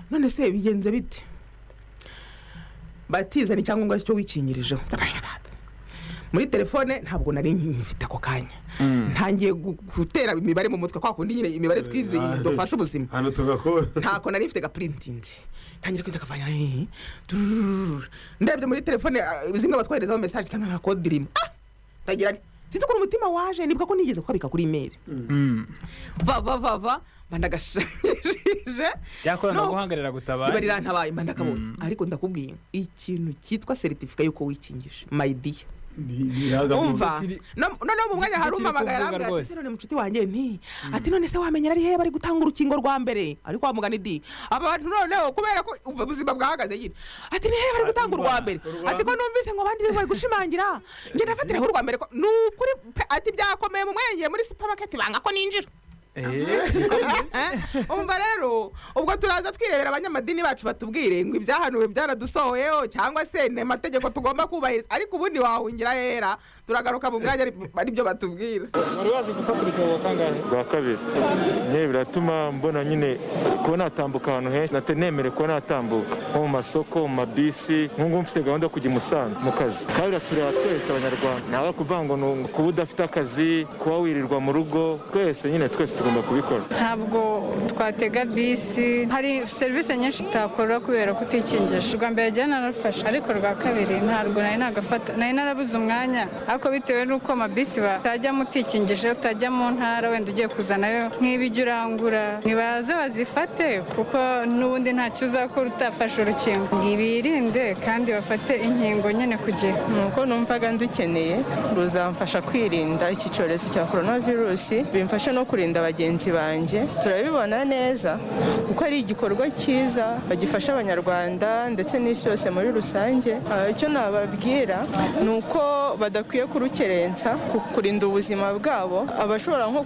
None se bigenze bite? Batizana icyangombwa cyo wikingirijeho. Muri telefone ntabwo nari mfite ako kanya. Ntangiye gutera imibare mu mutwe, kwa kundi nyine imibare twize dufasha ubuzima. Hano tugakora. Ntako nari mfite gapurintingi, ntangira kwita kavanya. Ndebye muri telefone, zimwe batwoherezaho message cyangwa nta code irimo. Ndagira nti sinzi ukuntu umutima waje, nibuka ko nigeze kukabika kuri email, va va va va, mba ndagashanyije. Byakoranabuhanga riragutabara. Riba rirantabaye, mba ndakabonye. Ariko ndakubwiye, ikintu cyitwa certificat y'uko wikingije, my dear. Umva, noneho mu mwanya hari kiri umpamagaye, kuvuga arambwira ati: rwose. "Se none mucuti wanjye," nti ati: "None se wamenya ari hehe bari gutanga urukingo rwa mbere?" Ariko wa mugani di abantu noneho, kubera ko umva ubuzima bwahagaze nyine, ati: "Ni hehe bari gutanga urwa mbere?" Ati: "Ko numvise ngo abandi bari gushimangira, njye ndafatiraho urwa mbere." Ko ni ukuri pe, ati: "Byakomeye." Mu mwenge muri supermarket banga ko ninjira. Umva rero, ubwo turaza twirebera abanyamadini bacu batubwire ngo ibyahanuwe byaradusohoyeho cyangwa se ni amategeko tugomba kubahiriza. Ariko ubundi wahungira hera? Turagaruka mu mwanya aribyo batubwira. Wari waje gufata urukingo rwa kangahe? Bwa kabiri nyine. Biratuma mbona nyine kuba natambuka ahantu henshi nemerewe kuba natambuka, nko mu masoko, mu mabisi. Nk'ubu mfite gahunda yo kujya i Musanze mu kazi, kandi biratureba twese Abanyarwanda. Ntawe kuvuga ngo ni kuba udafite akazi, kuba wirirwa mu rugo. Twese nyine, twese tugomba kubikora. Ntabwo twatega bisi, hari serivisi nyinshi utakora kubera kutikingisha. Urwa mbere jya narafashe, ariko urwa kabiri ntabwo nari nagafata, nari narabuze umwanya. Ariko bitewe n'uko amabisi batajyamo utikingije, utajya mu ntara wenda ugiye kuzanayo nk'ibijya urangura, nibaze bazifate, kuko n'ubundi ntacyo uzakora utafashe urukingo. Ntibirinde kandi bafate inkingo nyine ku gihe. Nuko numvaga ndukeneye, ruzamfasha kwirinda iki cyorezo cya korona virusi, bimfasha no kurinda bagenzi banjye. Turabibona neza kuko ari igikorwa cyiza gifasha Abanyarwanda ndetse n'isi yose muri rusange. Icyo nababwira ni uko badakwiye kurukerensa ku kurinda ubuzima bwabo. Abashobora nko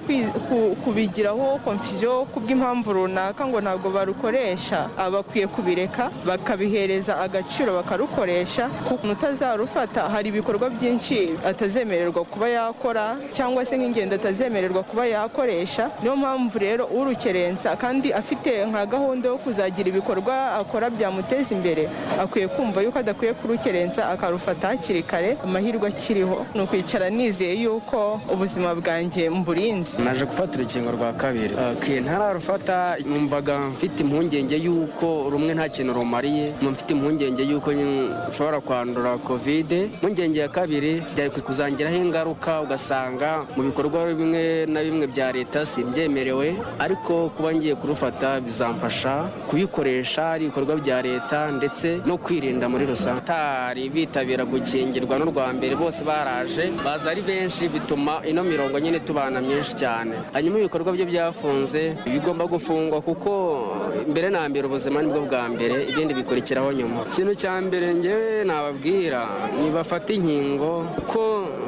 kubigiraho confusion kubw'impamvu runaka ngo ntabwo barukoresha, bakwiye kubireka bakabihereza agaciro bakarukoresha, kuko utazarufata hari ibikorwa byinshi atazemererwa kuba yakora, cyangwa se nk'ingendo atazemererwa kuba yakoresha. Niyo mpamvu rero urukerensa kandi afite nka gahunda yo kuzagira ibikorwa akora byamuteza imbere, akwiye kumva yuko adakwiye kurukerensa, akarufata hakiri kare amahirwe akiriho. Ni ukwicara nizeye yuko ubuzima bwanjye mburinze. Naje gufata urukingo rwa kabiri. Okay, ntararufata numvaga mfite impungenge y'uko rumwe nta kintu rumariye, mfite impungenge y'uko nyine nshobora kwandura Covid. Impungenge ya kabiri byari kuzangiraho ingaruka, ugasanga mu bikorwa bimwe na bimwe bya leta simbyemerewe. Ariko kuba ngiye kurufata bizamfasha kubikoresha ari ibikorwa bya leta ndetse no kwirinda muri rusange. Batari bitabira gukingirwa n'urwa mbere bose baraje, baza ari benshi, bituma ino mirongo nyine tubana myinshi cyane. Hanyuma ibikorwa byo byafunze bigomba gufungwa, kuko mbere na mbere ubuzima nibwo bwa mbere, ibindi bikurikiraho nyuma. Ikintu cya mbere ngewe nababwira, nibafate inkingo, kuko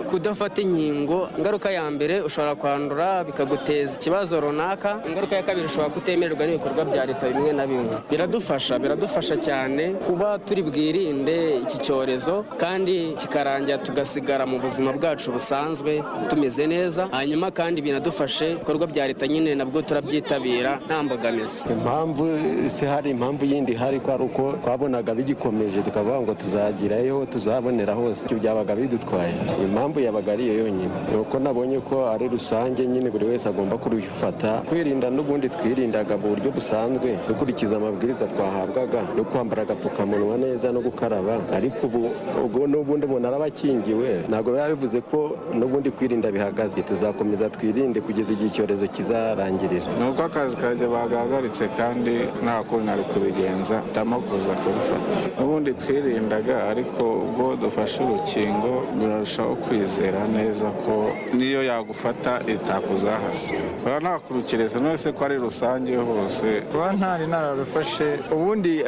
kudafata inkingo, ingaruka ya mbere ushobora kwandura bikaguteza ikibazo runaka. Ingaruka ya kabiri, ushobora kutemererwa n'ibikorwa bya leta bimwe na bimwe. Biradufasha, biradufasha cyane kuba turi bwirinde iki cyorezo kandi kikarangira tugasigara mu buzima bwacu busanzwe tumeze neza. Hanyuma kandi binadufashe ibikorwa bya leta nyine nabwo turabyitabira nta mbogamizi. Impamvu Impamvu se, hari impamvu yindi ihari ko ari uko twabonaga bigikomeje, tukavuga ngo tuzagirayo, tuzabonera hose, icyo byabaga bidutwaye. Impamvu yabaga ari iyo yonyine, ni uko nabonye ko ari rusange nyine, buri wese agomba kurufata. Kwirinda n'ubundi twirindaga mu buryo busanzwe, dukurikiza amabwiriza twahabwaga yo kwambara agapfukamunwa neza no gukaraba. Ariko ubu ubwo n'ubundi umuntu araba akingiwe, ntabwo biba bivuze ko n'ubundi kwirinda bihagaze. Tuzakomeza twirinde kugeza igihe icyorezo kizarangirira. Ni uko akazi kanjye bagahagaritse kandi nta kundi nari kubigenza, mpitamo kuza kurufata. N'ubundi twirindaga, ariko ubwo dufashe urukingo birarushaho kwizera neza ko niyo yagufata itakuzahasa. Kuba ntakurukiriza none ko ari rusange hose. Kuba ntari nararufashe, ubundi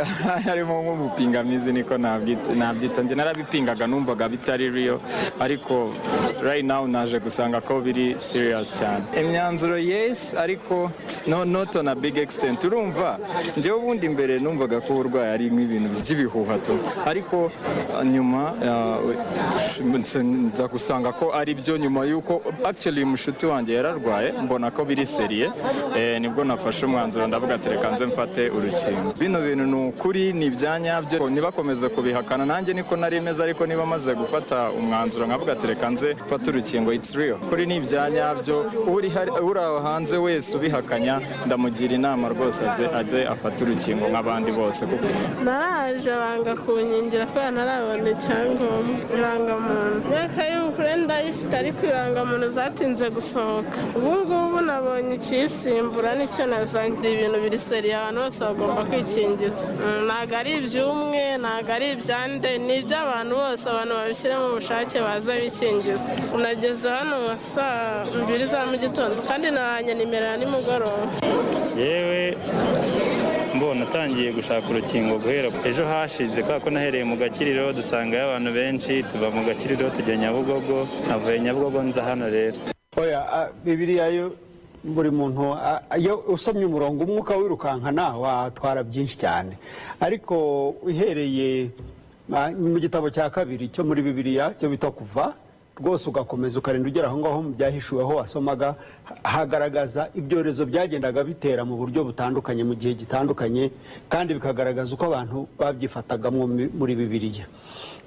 harimo nk'ubupingamizi, niko nabyita. Njye narabipingaga, numvaga bitari real, ariko right now naje gusanga ko biri serious cyane. Imyanzuro, yes, ariko no, not on a big extent. Urumva, njyewe ubundi mbere numvaga ko uburwayi ari nk'ibintu by'ibihuha tu, ariko nyuma nza gusanga ko ari byo, nyuma y'uko actually mushuti wanjye yararwaye, mbona ko biri sérieux. Nibwo nafashe umwanzuro, ndavuga ati reka nze mfate urukingo. Bino bintu ni ukuri, ni ibya nyabyo, ntibakomeze kubihakana. Nanjye niko nari meze, ariko niba maze gufata umwanzuro nkavuga ati reka nze mfate urukingo, it's real, kuri ni ibya nyabyo. Uri aho hanze wese ubihakanya, ndamugira inama rwose aze afate urukingo nk'abandi bose kuko Naraje banga kunkingira kubera ntarabona icyangombwa, irangamuntu. Imyaka y'ubukure ndayifite, ariko irangamuntu zatinze gusohoka. Ubu ngubu nabonye ikisimbura, nicyo nazanye. Ibintu biri sérieux, abantu bose bagomba kwikingiza. Ntabwo ari iby'umwe, ntabwo ari ibyande, ni iby'abantu bose. Abantu babishyiremo ubushake, baze bikingiza. Nageze hano nka saa 2 za mu gitondo kandi nahanye nimero ya nimugoroba. Yewe, mbona atangiye gushaka urukingo guhera ejo hashize, kubera ko nahereye mu Gakiriro, dusangayo abantu benshi, tuva mu Gakiriro tujya Nyabugogo, navuye Nyabugogo nza hano rero. Oya, Bibiliya yo buri muntu, iyo usomye umurongo umwe ukawirukankana watwara byinshi cyane. Ariko uhereye mu gitabo cya kabiri cyo muri Bibiliya cyo bita Kuva rwose, ugakomeza ukarinda ugera aho ngaho mu Byahishuwe aho wasomaga, hagaragaza ibyorezo byagendaga bitera mu buryo butandukanye mu gihe gitandukanye, kandi bikagaragaza uko abantu babyifatagamo muri Bibiliya.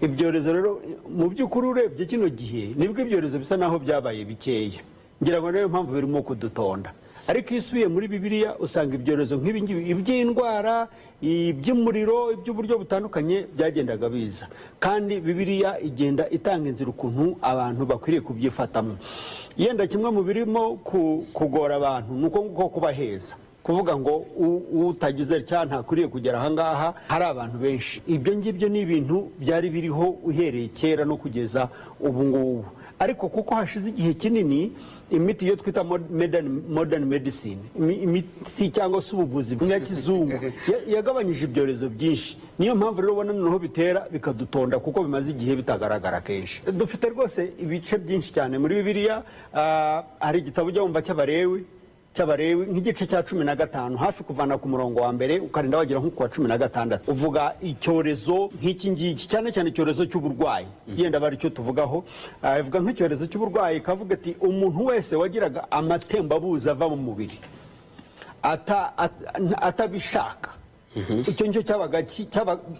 Ibyorezo rero, mu by'ukuri urebye kino gihe nibwo ibyorezo bisa naho byabaye bikeya, ngira ngo niyo mpamvu birimo kudutonda. Ariko iyo usubiye muri Bibiliya usanga ibyorezo nk'ibi ngibi, iby'indwara, iby'umuriro, iby'uburyo butandukanye byagendaga biza, kandi Bibiliya igenda itanga inzira ukuntu abantu bakwiriye kubyifatamo. Yenda kimwe mu birimo kugora abantu ni uko nguko kubaheza, kuvuga ngo utagize cya ntakwiriye kugera ahangaha hari abantu benshi. Ibyo ngibyo ni ibintu byari biriho uhereye kera no kugeza ubu ngubu, ariko kuko hashize igihe kinini, imiti iyo twita modern medicine, imiti cyangwa se ubuvuzi bwa kizungu yagabanyije ibyorezo byinshi. Niyo mpamvu rero ubona noneho bitera bikadutonda, kuko bimaze igihe bitagaragara kenshi. Dufite rwose ibice byinshi cyane muri Bibiliya. Hari igitabo ujya wumva cy'Abarewi, nk'igice cya 15, hafi kuvana ku murongo wa mbere ukarinda wagera nko ku wa 16, uvuga icyorezo nk'iki ngiki, cyane cyane icyorezo cy'uburwayi, yenda bari icyo tuvugaho. Ivuga nk'icyorezo cy'uburwayi, ikavuga ati umuntu wese wagiraga amatembabuzi ava mu mubiri atabishaka, icyo ngicyo cyabaga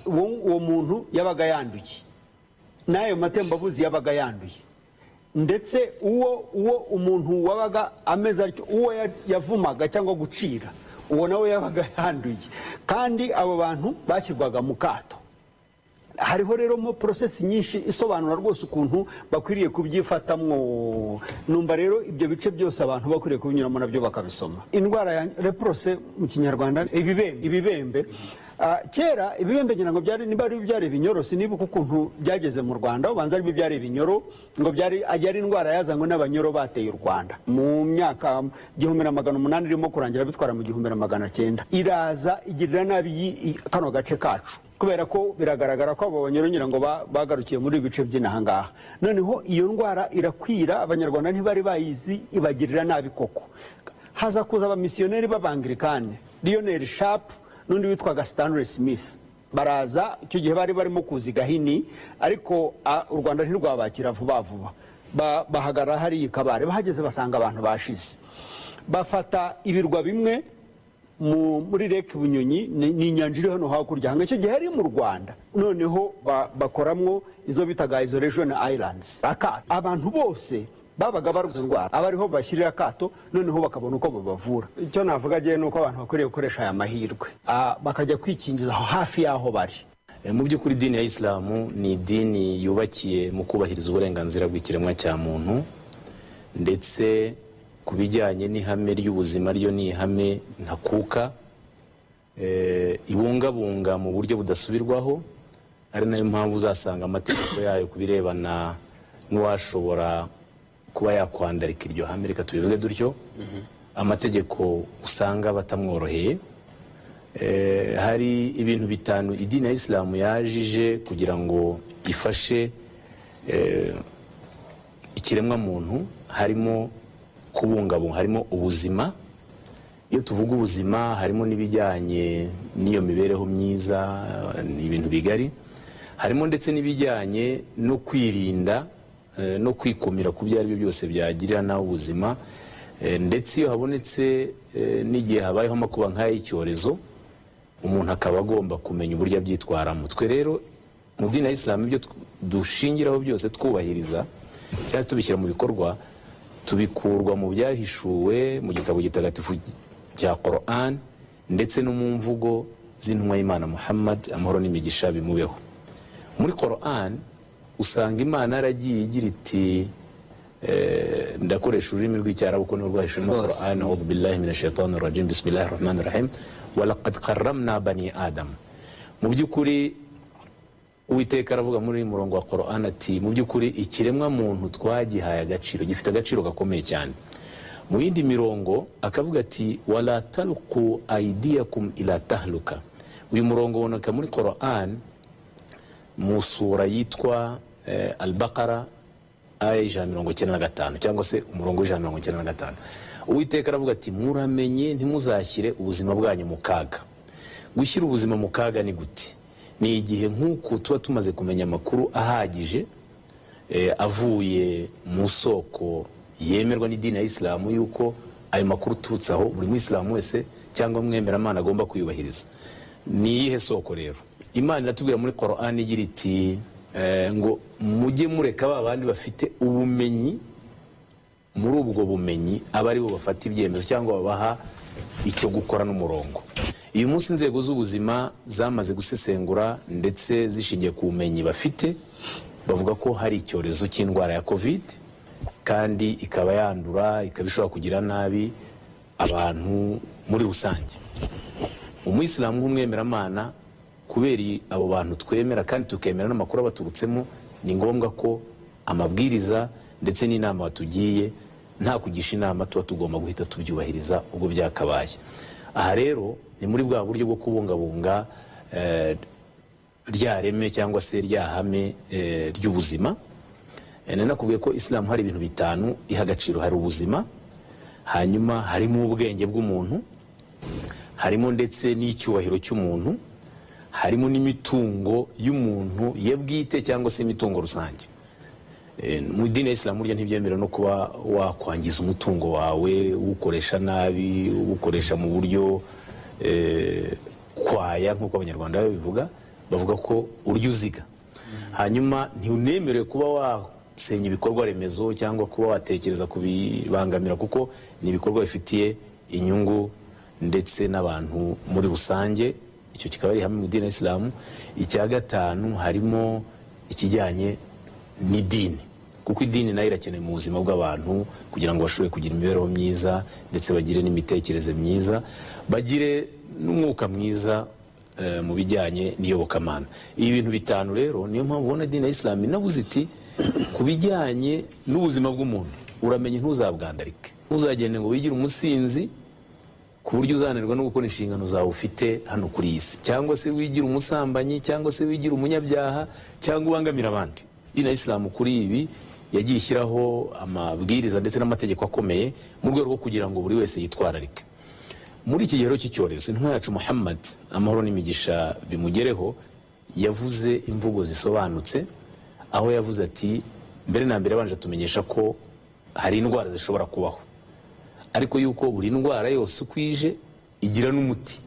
uwo muntu yabaga yanduye, n'ayo matembabuzi yabaga yanduye. Ndetse uwo umuntu wabaga ameze atyo, uwo yavumaga cyangwa gucira, uwo nawe yabaga yanduye, kandi abo bantu bashyirwaga mu kato. Hariho rero mo process nyinshi isobanura rwose ukuntu bakwiriye kubyifatamwo. Numva rero ibyo bice byose abantu bakwiriye kubinyuramo nabyo bakabisoma. Indwara ya leprosy, mu Kinyarwanda ibibembe. Kera ibibembe ngira ngo byari, niba ari byari ibinyoro, sinibuka ukuntu byageze mu Rwanda, ubanza ari byari ibinyoro, ngo byari ari indwara yazanywe n'Abanyoro bateye u Rwanda mu myaka 1800 irimo kurangira, bitwara mu 1900, iraza igirira nabi kano gace kacu, kubera ko biragaragara ko abo Banyoro ngira ngo bagarukiye muri ibi bice by'inaha ngaha. Noneho iyo ndwara irakwira, Abanyarwanda ntibari bayizi, ibagirira nabi koko. Haza kuza abamisiyoneri b'Abangirikani, Lionel Sharp n'undi witwaga Stanley Smith, baraza. Icyo gihe bari barimo kuza i Gahini, ariko u Rwanda ntirwabakira vuba vuba. Bahagarara hariya i Kabare. Bahageze basanga abantu bashize, bafata ibirwa bimwe. Muri Lake Bunyonyi, ni inyanja iri hano hakurya hanga, icyo gihe ari mu Rwanda. Noneho bakoramwo izo bitaga isolation islands, akato. Abantu bose babaga barwaye indwara aba ariho bashyirira akato, noneho bakabona uko babavura. Icyo navuga agiye ni uko abantu bakwiriye gukoresha aya mahirwe, bakajya kwikingiza aho hafi y'aho bari. Mu by'ukuri, idini ya Isilamu ni idini yubakiye mu kubahiriza uburenganzira bw'ikiremwa cya muntu, ndetse ku bijyanye n'ihame ry'ubuzima ryo ni ihame ntakuka ibungabunga mu buryo budasubirwaho, ari nayo mpamvu uzasanga amategeko yayo ku birebana n'uwashobora kuba yakwandarika iryo hame, reka tubivuge dutyo, amategeko usanga batamworoheye. Hari ibintu bitanu idini ya Isilamu yajije kugira ngo ifashe ikiremwamuntu. Harimo kubungabunga, harimo ubuzima. Iyo tuvuga ubuzima, harimo n'ibijyanye n'iyo mibereho myiza, ni ibintu bigari. Harimo ndetse n'ibijyanye no kwirinda no kwikumira ku byo ari byo byose byagirira nawe ubuzima. Ndetse iyo habonetse n'igihe habayeho amakuba nk'ay'icyorezo, umuntu akaba agomba kumenya uburyo abyitwaramo. Twe rero mu dini ya Isilamu, ibyo dushingiraho byose twubahiriza cyangwa se tubishyira mu bikorwa, tubikurwa mu byahishuwe mu gitabo gitagatifu cya Quran ndetse no mu mvugo z'intumwa y'Imana Muhammad, amahoro n'imigisha bimubeho. Muri Quran usanga Imana yaragiye igira iti, ndakoresha ururimi rw'Icyarabu kuko nirwo rwahishuwe no Rwose. Quran: "A'udhu billahi minash shaitani rajim, bismillahir rahmanir rahim, walaqad karramna bani Adam." Mu by'ukuri, Uwiteka aravuga muri uyu murongo wa Quran ati: "Mu by'ukuri ikiremwa muntu twagihaye agaciro, gifite agaciro gakomeye cyane." Mu yindi mirongo akavuga ati: "Wala talqu aidiyakum ila tahluka." Uyu murongo uboneka muri Quran mu sura yitwa Al-Baqara, aya 195, cyangwa se umurongo w'195. Uwiteka aravuga ati: "Muramenye ntimuzashyire ubuzima bwanyu mu kaga." Gushyira ubuzima mu kaga ni gute? Ni igihe nk'uku tuba tumaze kumenya amakuru ahagije avuye mu soko yemerwa n'idini ya Isilamu, yuko ayo makuru uturutse aho buri muyisilamu wese cyangwa mwemeramana agomba kuyubahiriza. Ni iyihe soko rero? Imana iratubwira muri Korani igira iti ngo mujye mureka ba bandi bafite ubumenyi, muri ubwo bumenyi aba ari bo bafata ibyemezo cyangwa babaha icyo gukora n'umurongo. Uyu munsi inzego z'ubuzima zamaze gusesengura, ndetse zishingiye ku bumenyi bafite, bavuga ko hari icyorezo cy'indwara ya Covid, kandi ikaba yandura, ikaba ishobora kugira nabi abantu muri rusange. Umuyisilamu nk'umwemeramana, kubera abo bantu twemera kandi tukemera n'amakuru abaturutsemo, ni ngombwa ko amabwiriza ndetse n'inama batugiye, nta kugisha inama, tuba tugomba guhita tubyubahiriza ubwo byakabaye. Aha rero ni muri bwa buryo bwo kubungabunga rya reme cyangwa se rya hame ry'ubuzima. Nari nakubwiye ko Isilamu hari ibintu bitanu iha agaciro: hari ubuzima, hanyuma harimo ubwenge bw'umuntu, harimo ndetse n'icyubahiro cy'umuntu, harimo n'imitungo y'umuntu ye bwite cyangwa se imitungo rusange. Mu idini ya Isilamu burya ntibyemerewe no kuba wakwangiza umutungo wawe, uwukoresha nabi, uwukoresha mu buryo kwaya, nk'uko Abanyarwanda babivuga, bavuga ko urya uziga. Hanyuma ntiunemerewe kuba wasenya ibikorwa remezo cyangwa kuba watekereza kubibangamira, kuko ni ibikorwa bifitiye inyungu ndetse n'abantu muri rusange. Icyo kikaba ari hamwe mu idini ya Isilamu. Icya gatanu harimo ikijyanye n'idini, kuko idini nayo irakenewe mu buzima bw'abantu kugira ngo bashobore kugira imibereho myiza, ndetse bagire n'imitekerereze myiza, bagire n'umwuka mwiza mu bijyanye n'iyobokamana. Ibi bintu bitanu rero, niyo mpamvu ubona idini ya Isilamu inabuze iti: "Ku bijyanye n'ubuzima bw'umuntu, uramenye ntuzabwandarike, ntuzagende ngo wigire umusinzi ku buryo uzananirwa no gukora inshingano zawe ufite hano kuri iyi si, cyangwa se wigire umusambanyi, cyangwa se wigire umunyabyaha, cyangwa ubangamira abandi." Idini ya Isilamu kuri ibi yagiye ishyiraho amabwiriza ndetse n'amategeko akomeye mu rwego rwo kugira ngo buri wese yitwararike. Muri iki gihe cy'icyorezo, intumwa yacu Muhammad, amahoro n'imigisha bimugereho, yavuze imvugo zisobanutse, aho yavuze ati: mbere na mbere abanje atumenyesha ko hari indwara zishobora kubaho, ariko yuko buri ndwara yose uko ije igira n'umuti.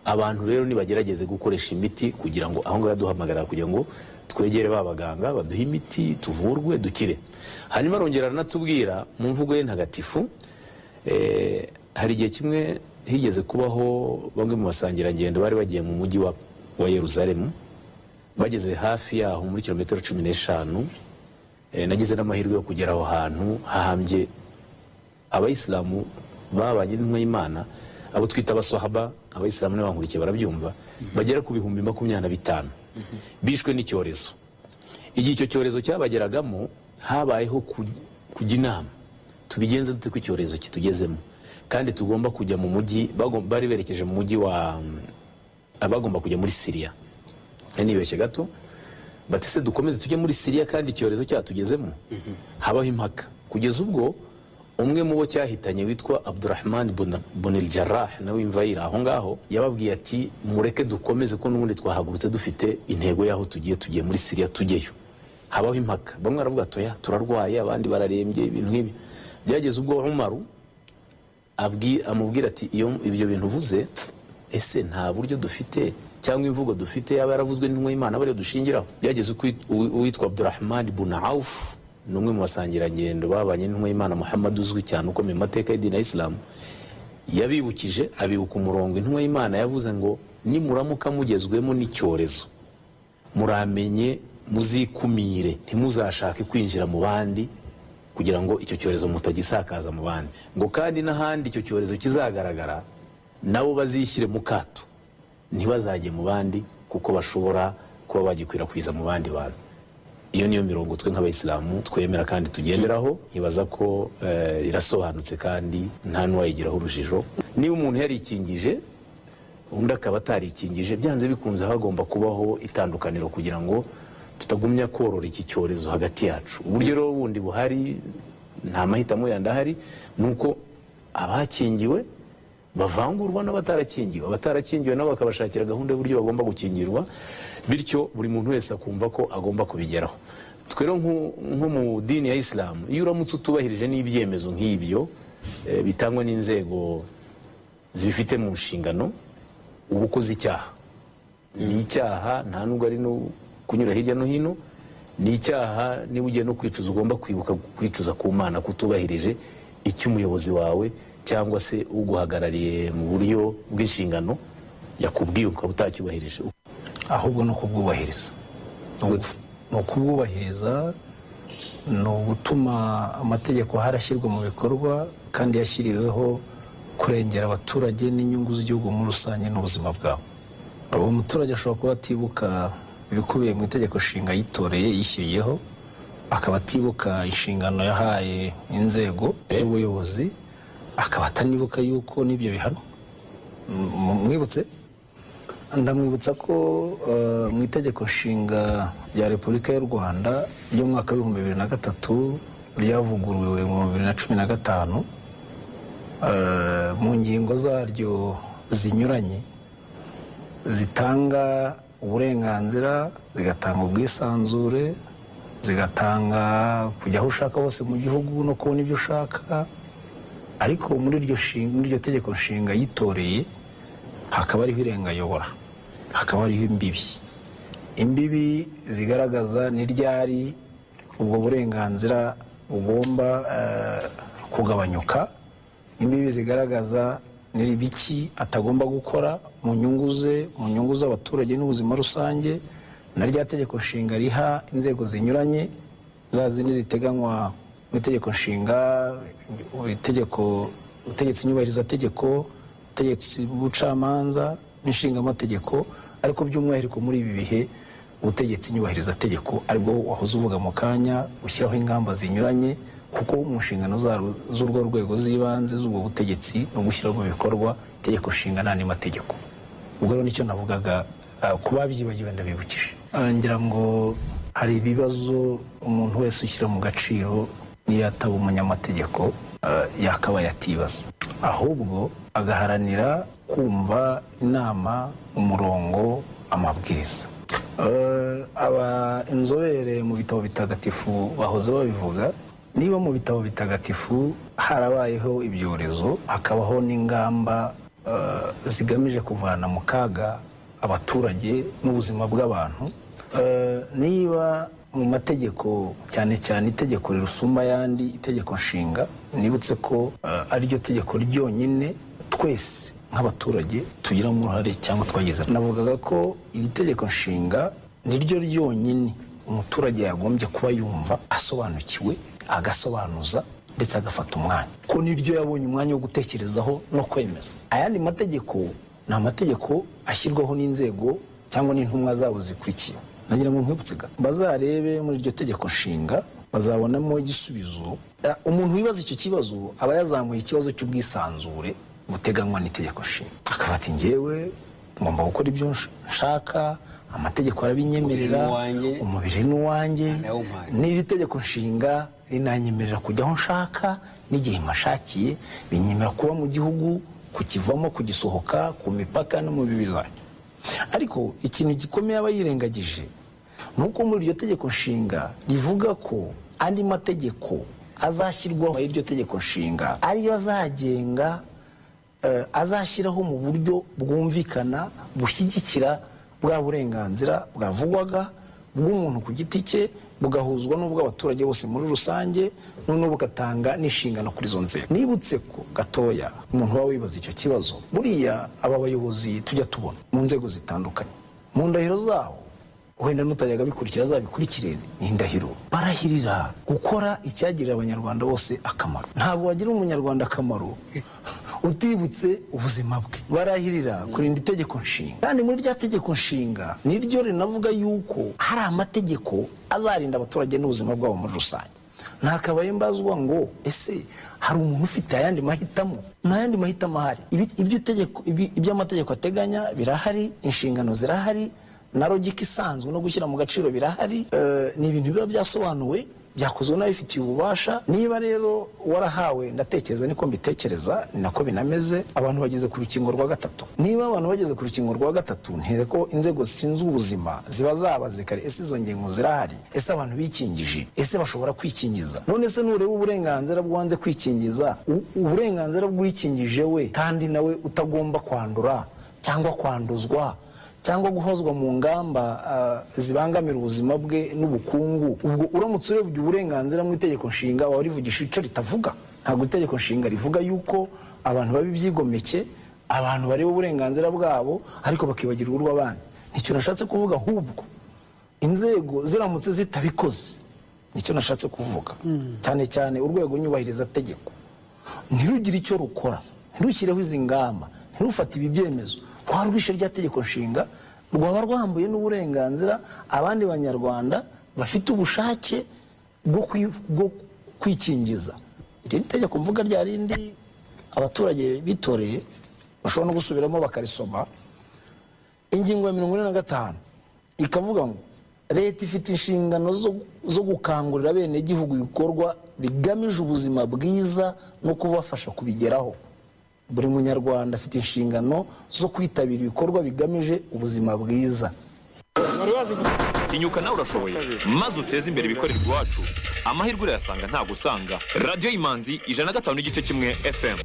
Abantu rero nibagerageze gukoresha imiti kugira ngo aho ngaho yaduhamagara kugira ngo twegere ba baganga baduhe imiti, tuvurwe, dukire. Hanyuma arongera aranatubwira mu mvugo ye ntagatifu. Hari igihe kimwe higeze kubaho bamwe mu basangirangendo bari bagiye mu mujyi wa Yeruzalemu. Bageze hafi yaho muri kilometero 15, nagize n'amahirwe yo kugera aho hantu hahambye abayisilamu babanye n'intumwa y'Imana, abo twita abasohaba. Abayisilamu n'abankurikiye barabyumva, bagera ku 25,000 bishwe n'icyorezo. Igihe icyo cyorezo cyabageragamo, habayeho kujya inama: tubigenze dute ko icyorezo kitugezemo kandi tugomba kujya mu mujyi? Bari berekeje mu mujyi wa, abagomba kujya muri Siriya. Nibeshye gato, bati: "Se dukomeze tujye muri Siriya kandi icyorezo cyatugezemo?" Habaho impaka kugeza ubwo umwe mu bo cyahitanye witwa Abdurahman Bunil Jarrah, nawe imvayira aho ngaho, yababwiye ati: "Mureke dukomeze, ko n'ubundi twahagurutse dufite intego y'aho tugiye, tugiye muri Siriya, tujyeyo." Habaho impaka, bamwe baravuga ati: "Oya, turarwaye," abandi bararembye, ibintu nk'ibyo. Byageze ubwo Umaru amubwira ati: "Iyo ibyo bintu uvuze, ese nta buryo dufite cyangwa imvugo dufite yaba yaravuzwe n'intumwa y'Imana bariyo dushingiraho?" Byageze uko uwitwa Abdurahman bun Auf, ni umwe mu basangirangendo babanye n'intumwa y'Imana Muhammad, uzwi cyane, ukomeye mu mateka y'idini ya Isilamu, yabibukije, abibuka umurongo intumwa y'Imana yavuze ngo: "Nimuramuka mugezwemo n'icyorezo, muramenye muzikumire, ntimuzashake kwinjira mu bandi kugira ngo icyo cyorezo mutagisakaza mu bandi," ngo kandi n'ahandi icyo cyorezo kizagaragara nabo bazishyire mu kato, ntibazajye mu bandi kuko bashobora kuba bagikwirakwiza mu bandi bantu. Iyo niyo mirongo twe nk'abayisilamu twemera kandi tugenderaho. Nkibaza ko irasobanutse kandi nta n'uwayigiraho urujijo. Niba umuntu yarikingije undi akaba atarikingije, byanze bikunze hagomba kubaho itandukaniro kugira ngo tutagumya korora iki cyorezo hagati yacu. Uburyo rero bundi buhari, nta mahitamo yandi ahari, ni uko abakingiwe bavangurwa n'abatarakingiwe, abatarakingiwe nabo bakabashakira gahunda y'uburyo bagomba gukingirwa, bityo buri muntu wese akumva ko agomba kubigeraho. Twe rero nko mu dini ya Isilamu, iyo uramutse utubahirije n'ibyemezo nk'ibyo bitangwa n'inzego zibifite mu nshingano, uba ukoze icyaha. Ni icyaha, nta nubwo ari no kunyura hirya no hino, ni icyaha. Niba ugiye no kwicuza, ugomba kwibuka kwicuza ku Mana kutubahirije icyo umuyobozi wawe cyangwa se uguhagarariye mu buryo bw'inshingano yakubwiye ukaba utacyubahirije. Ahubwo ni ukubwubahiriza, ni ukubwubahiriza, ni ugutuma amategeko harashyirwa mu bikorwa kandi yashyiriweho kurengera abaturage n'inyungu z'igihugu muri rusange n'ubuzima bwabo. Uwo muturage ashobora kuba atibuka ibikubiye mu itegeko nshinga yitoreye, yishyiriyeho, akaba atibuka inshingano yahaye inzego z'ubuyobozi, akaba atanibuka yuko n'ibyo bihano. Mwibutse, ndamwibutsa ko mu itegeko nshinga rya Repubulika y'u Rwanda ry'umwaka w'2003 ryavuguruwe mu 2015, mu ngingo zaryo zinyuranye zitanga uburenganzira, zigatanga ubwisanzure, zigatanga kujya aho ushaka hose mu gihugu no kubona ibyo ushaka, ariko muri iryo tegeko nshinga yitoreye hakaba hariho irengayobora, hakaba hariho imbibi zigaragaza ni ryari ubwo burenganzira bugomba kugabanyuka, imbibi zigaragaza ni biki atagomba gukora mu nyungu ze, mu nyungu z'abaturage n'ubuzima rusange. Na rya tegeko nshinga riha inzego zinyuranye, za zindi ziteganywa mu itegeko nshinga, itegeko, ubutegetsi nyubahirizategeko, ubutegetsi bw'ubucamanza n'inshingamategeko, ariko by'umwihariko muri ibi bihe ubutegetsi nyubahirizategeko, aribwo wahoze uvuga mu kanya, gushyiraho ingamba zinyuranye, kuko mu nshingano z'urwo rwego z'ibanze z'ubwo butegetsi no gushyira mu bikorwa itegeko nshinga n'andi mategeko. Ubwo rero nicyo navugaga, ku babyibagiwe ndabibukije. Ngira ngo hari ibibazo umuntu wese ushyira mu gaciro, niyo ataba umunyamategeko, yakabaye atibaza, ahubwo agaharanira kumva inama, umurongo, amabwiriza. Aba inzobere mu bitabo bitagatifu bahoze babivuga: niba mu bitabo bitagatifu harabayeho ibyorezo, hakabaho n'ingamba zigamije kuvana mu kaga abaturage n'ubuzima bw'abantu. Niba mu mategeko, cyane cyane itegeko rirusumba ayandi, itegeko nshinga, nibutse ko ariryo tegeko ryonyine twese nk'abaturage tugiramo uruhare cyangwa twagize. Navugaga ko iri tegeko nshinga niryo ryonyine umuturage yagombye kuba yumva asobanukiwe, agasobanuza ndetse agafata umwanya, ko niryo yabonye umwanya wo gutekerezaho no kwemeza. Ayandi mategeko ni amategeko ashyirwaho n'inzego cyangwa n'intumwa zabo zikurikiye. Nagira ngo nkwibutse gato, bazarebe muri iryo tegeko nshinga bazabonamo igisubizo. Umuntu wibaza icyo kibazo aba yazamuye ikibazo cy'ubwisanzure buteganywa n'itegeko nshinga, akavuga ati: "Njyewe ngomba gukora ibyo nshaka, amategeko arabinyemerera, umubiri ni uwanjye, n'iri tegeko nshinga rinanyemerera kujya aho nshaka n'igihe mpashakiye, binyemerera kuba mu gihugu, kukivamo, kugisohoka, ku mipaka no mu bibi zacyo." Ariko ikintu gikomeye aba yirengagije ni uko muri iryo tegeko nshinga rivuga ko andi mategeko azashyirwaho y'iryo tegeko nshinga ariyo azagenga, azashyiraho mu buryo bwumvikana bushyigikira bwa burenganzira bwavugwaga bw'umuntu ku giti cye, bugahuzwa n'ubw'abaturage bose muri rusange, noneho bugatanga n'inshingano kuri izo nzego. Nibutse ko gatoya umuntu waba wibaza icyo kibazo, buriya aba bayobozi tujya tubona mu nzego zitandukanye, mu ndahiro zabo, wenda n'utajyaga abikurikira azabikurikire, ni indahiro barahirira gukora icyagirira Abanyarwanda bose akamaro. Ntabwo wagira Umunyarwanda akamaro utibutse ubuzima bwe. Barahirira kurinda itegeko nshinga, kandi muri rya tegeko nshinga niryo rinavuga yuko hari amategeko azarinda abaturage n'ubuzima bwabo muri rusange. Ntakabaye mbazwa ngo: "Ese hari umuntu ufite ayandi mahitamo?" Nta yandi mahitamo ahari. Ibyo amategeko ateganya birahari, inshingano zirahari, na logique isanzwe no gushyira mu gaciro birahari. Ni ibintu biba byasobanuwe, byakozwe n'ababifitiye ububasha. Niba rero warahawe, ndatekereza niko mbitekereza, ni nako binameze, abantu bageze ku rukingo rwa gatatu. Niba abantu bageze ku rukingo rwa gatatu, ntire ko inzego zishinzwe ubuzima ziba zabaze kare: ese izo ngingo zirahari? Ese abantu bikingije? Ese bashobora kwikingiza? None se nureba uburenganzira bw'uwanze kwikingiza, uburenganzira bw'uwikingije we kandi nawe utagomba kwandura cyangwa kwanduzwa cyangwa guhozwa mu ngamba zibangamira ubuzima bwe n'ubukungu, ubwo uramutse urebye uburenganzira mu itegeko nshinga waba rivugisha icyo ritavuga. Ntabwo itegeko nshinga rivuga yuko abantu baba ibyigomeke, abantu bareba uburenganzira bwabo ariko bakibagirwa urw'abandi. Nicyo nashatse kuvuga. Ahubwo inzego ziramutse zitabikoze, nicyo nashatse kuvuga, cyane cyane urwego nyubahirizategeko ntirugire icyo rukora, ntirushyireho izi ngamba, ntirufate ibi byemezo, rwa rwishe rya tegeko nshinga, rwaba rwambuye n'uburenganzira abandi Banyarwanda bafite ubushake bwo kwikingiza. Iri ni itegeko mvuga rya rindi abaturage bitoreye, bashobora no gusubiramo bakarisoma. Ingingo ya 45 ikavuga ngo leta ifite inshingano zo gukangurira abenegihugu ibikorwa bigamije ubuzima bwiza no kubafasha kubigeraho. Buri Munyarwanda afite inshingano zo kwitabira ibikorwa bigamije ubuzima bwiza. Tinyuka nawe urashoboye, maze uteze imbere ibikorerwa iwacu. Amahirwe urayasanga ntabwo usanga. Radiyo Imanzi, 105.1 FM.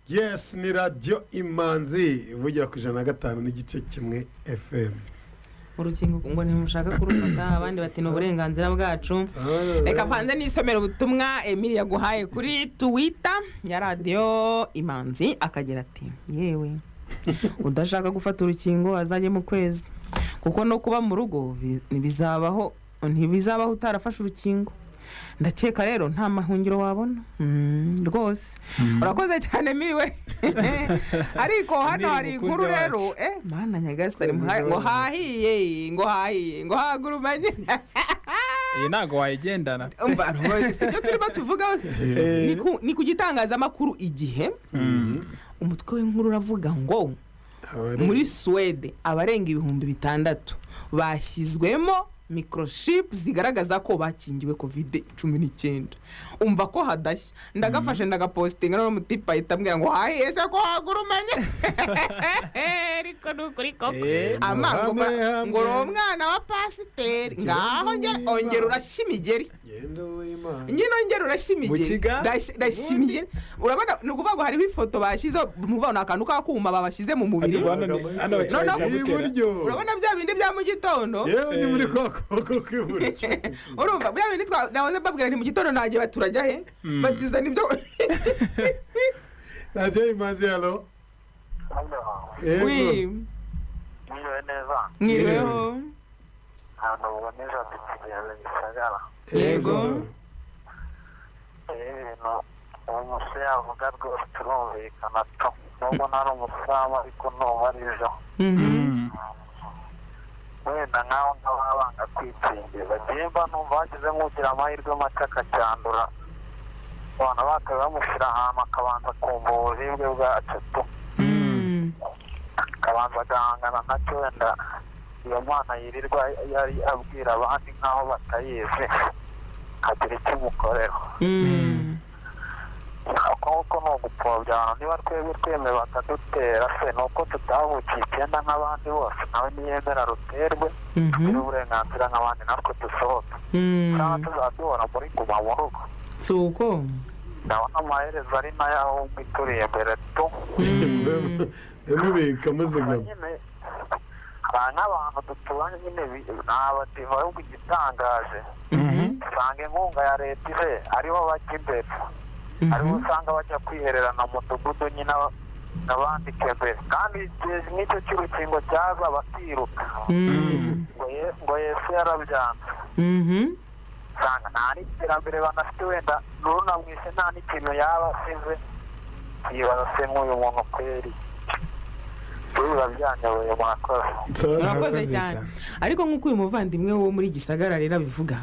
Yes, ni Radiyo Imanzi ivugira ku 105.1 FM. Urukingo ngo ntimushaka kurufata, abandi bati ni uburenganzira bwacu. Reka mpanze n'isomero ubutumwa Emili yaguhaye kuri Twitter ya Radiyo Imanzi, akagira ati: "Yewe, udashaka gufata urukingo azajye mu kwezi, kuko no kuba mu rugo ntibizabaho, ntibizabaho utarafashe urukingo. Ndakeka rero nta mahungiro wabona." Rwose urakoze cyane miriwe, ariko hano hari inkuru rero. Mana nyagasani, ngo hahiye, ngo hahiye, ngo hagurumanye. Iyi ntabwo wayigendana. Umva rwose, si ibyo turimo tuvuga hose. Ni ku gitangazamakuru Igihe. Umutwe w'inkuru uravuga ngo muri Suwede abarenga 6000 bashyizwemo. Microchip zigaragaza ko bakingiwe COVID-19. Umva ko hadashya. Ndagafashe ndagapostinga none umutipe ahita ambwira ngo hayi ese ko hagurumanye. Ariko ni ukuri koko. Ama ngo ngo uri umwana wa pasiteri ngaho ongera urashya imigeri. Nyine ongera urashya imigeri. Ndashya imigeri. Urabona ni ukuvuga ngo hariho ifoto bashyizeho muvuga ni akantu k'akuma babashyize mu mubiri. Urabona bya bindi bya mu gitondo. Yewe ni muri koko k'iburyo. Urumva bya bindi nahoze mbabwira nti mu gitondo ntagiye baturajya he batizana ibyo. Radiyo Imanzi, halo. Oui. Mwiriwe neza. Mwiriweho. Ahantu uboneza dutegereje Gisagara. Yego. Ibintu uwo musore yavuga rwose turumvikana to. Nubwo ntari umusilamu ariko ntuba ari byo. Wenda nkaho ngabo banga kwikingiza. Njyewe numva hagize nk'ugira amahirwe make akacyandura. Abantu bakaba bamushyira ahantu akabanza kumva uburibwe bwacyo tu. Akabanza agahangana nacyo wenda iyo mwana yirirwa yari abwira abandi nkaho batayizi akagira icyo umukorera. Uko ni ugupfobya abantu niba twebwe twemeye bakadutera se ni uko tutavukiye icyenda nk'abandi bose nawe niyemera ruterwe tugire uburenganzira nk'abandi natwe dusohoke cyangwa tuzaduhora muri guma mu rugo. Si uko ndabona amaherezo ari nayo ahubwo ituriye imbere tu. Mubika muzigama. Hari nk'abantu duturanye nyine ni abadiva ahubwo igitangaje usanga inkunga ya leta ize aribo bajya imbere. Aribo usanga bajya kwihererana mu mudugudu nyine abandike mbere kandi nk'icyo cy'urukingo cyaza bakiruka ngo Yesu yarabyanze. Usanga nta n'iterambere banafite wenda n'urunamwise nta n'ikintu yaba asize yibaza se nk'uyu muntu kweri. Biba byanyoboye murakoze. Murakoze cyane. Ariko nk'uko uyu muvandimwe wo muri Gisagara rero abivuga